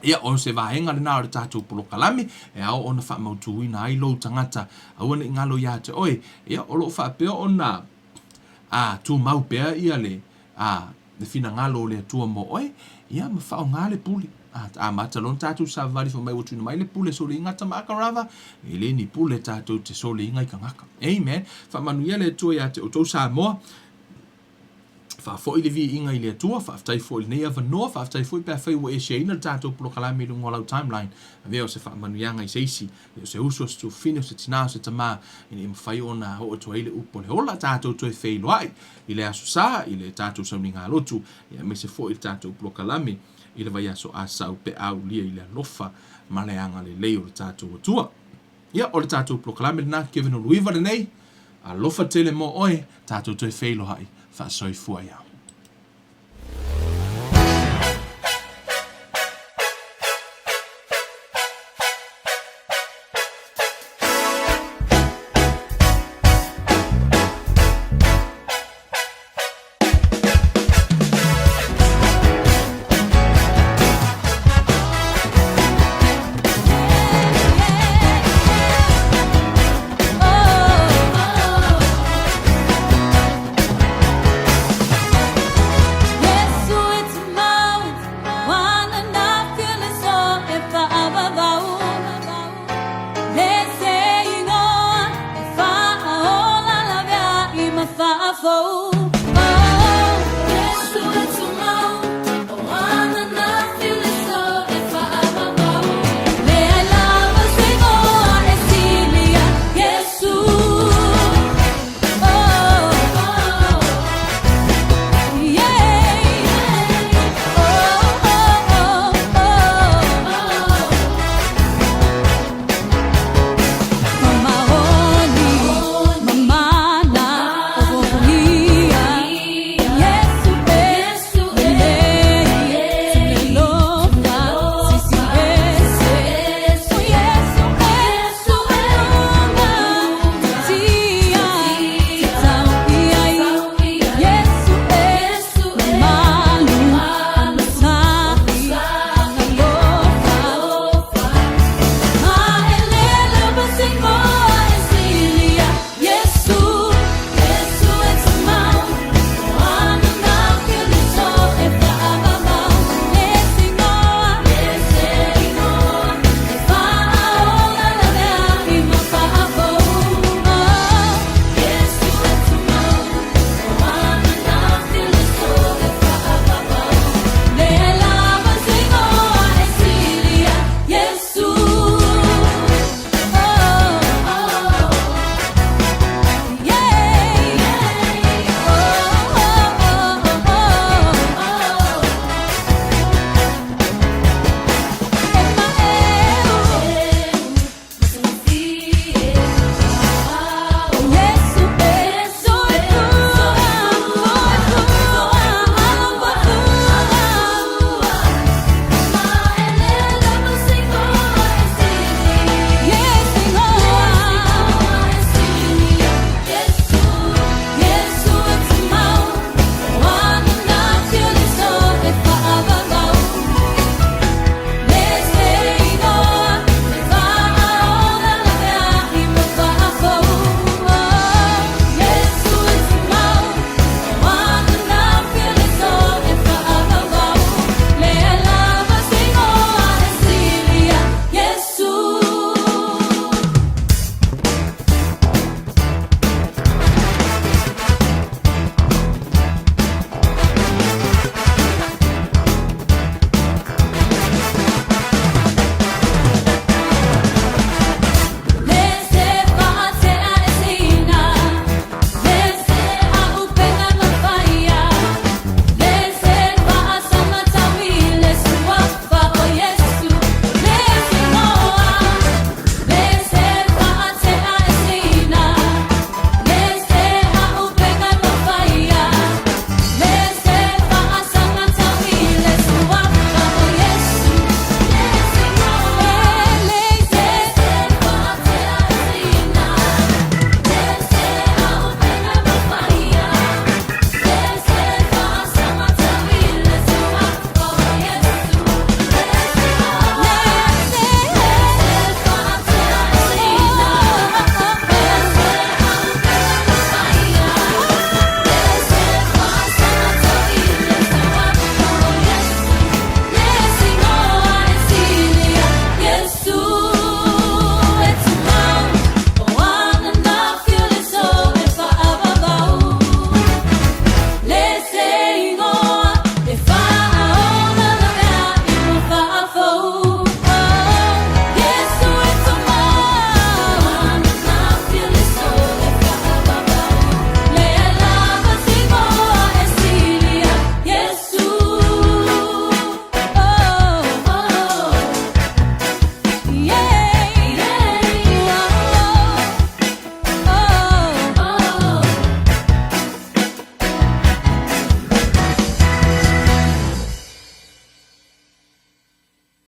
Ia, o se vaega lena o le tatou polokalame e ao ona faamautuina ai lou tagata. Aua ne i galo iā te oe. Ia, o lo o faapea ona a, tumau pea ia le, a, le finagalo o le Atua mo oe, ia, ma faaaoga le pule. A, amata loa ona tatou savavali fai mai ua tuuina mai le pule soliga tama aka rava, e le ni pule tatou te soliga i tagata. Amen. Faamanuia le Atua iā te outou Samoa. Faafoi le viiga i le Atua, faafetai foi i lenei avanoa, faafetai foi pe afai ua e share-ina le tatou polokalame i luga o lau timeline. Avea o se faamanuiaga i se isi, o se uso, o se tuafafine, o se tinā, o se tamā, ina ia mafai ona oo atu ai le upu o le ola, tatou toe feiloai i le Aso Sa, i le tatou sauniga lotu, aemaise foi i le tatou polokalame i le vaiaso Asau pe a aulia i le alofa ma le agalelei o le tatou Atua. Ia, o le tatou polokalame lena, Kevin Uluiva lenei. Alofa tele mo oe, tatou toe feiloai, faasoifua ia. fou.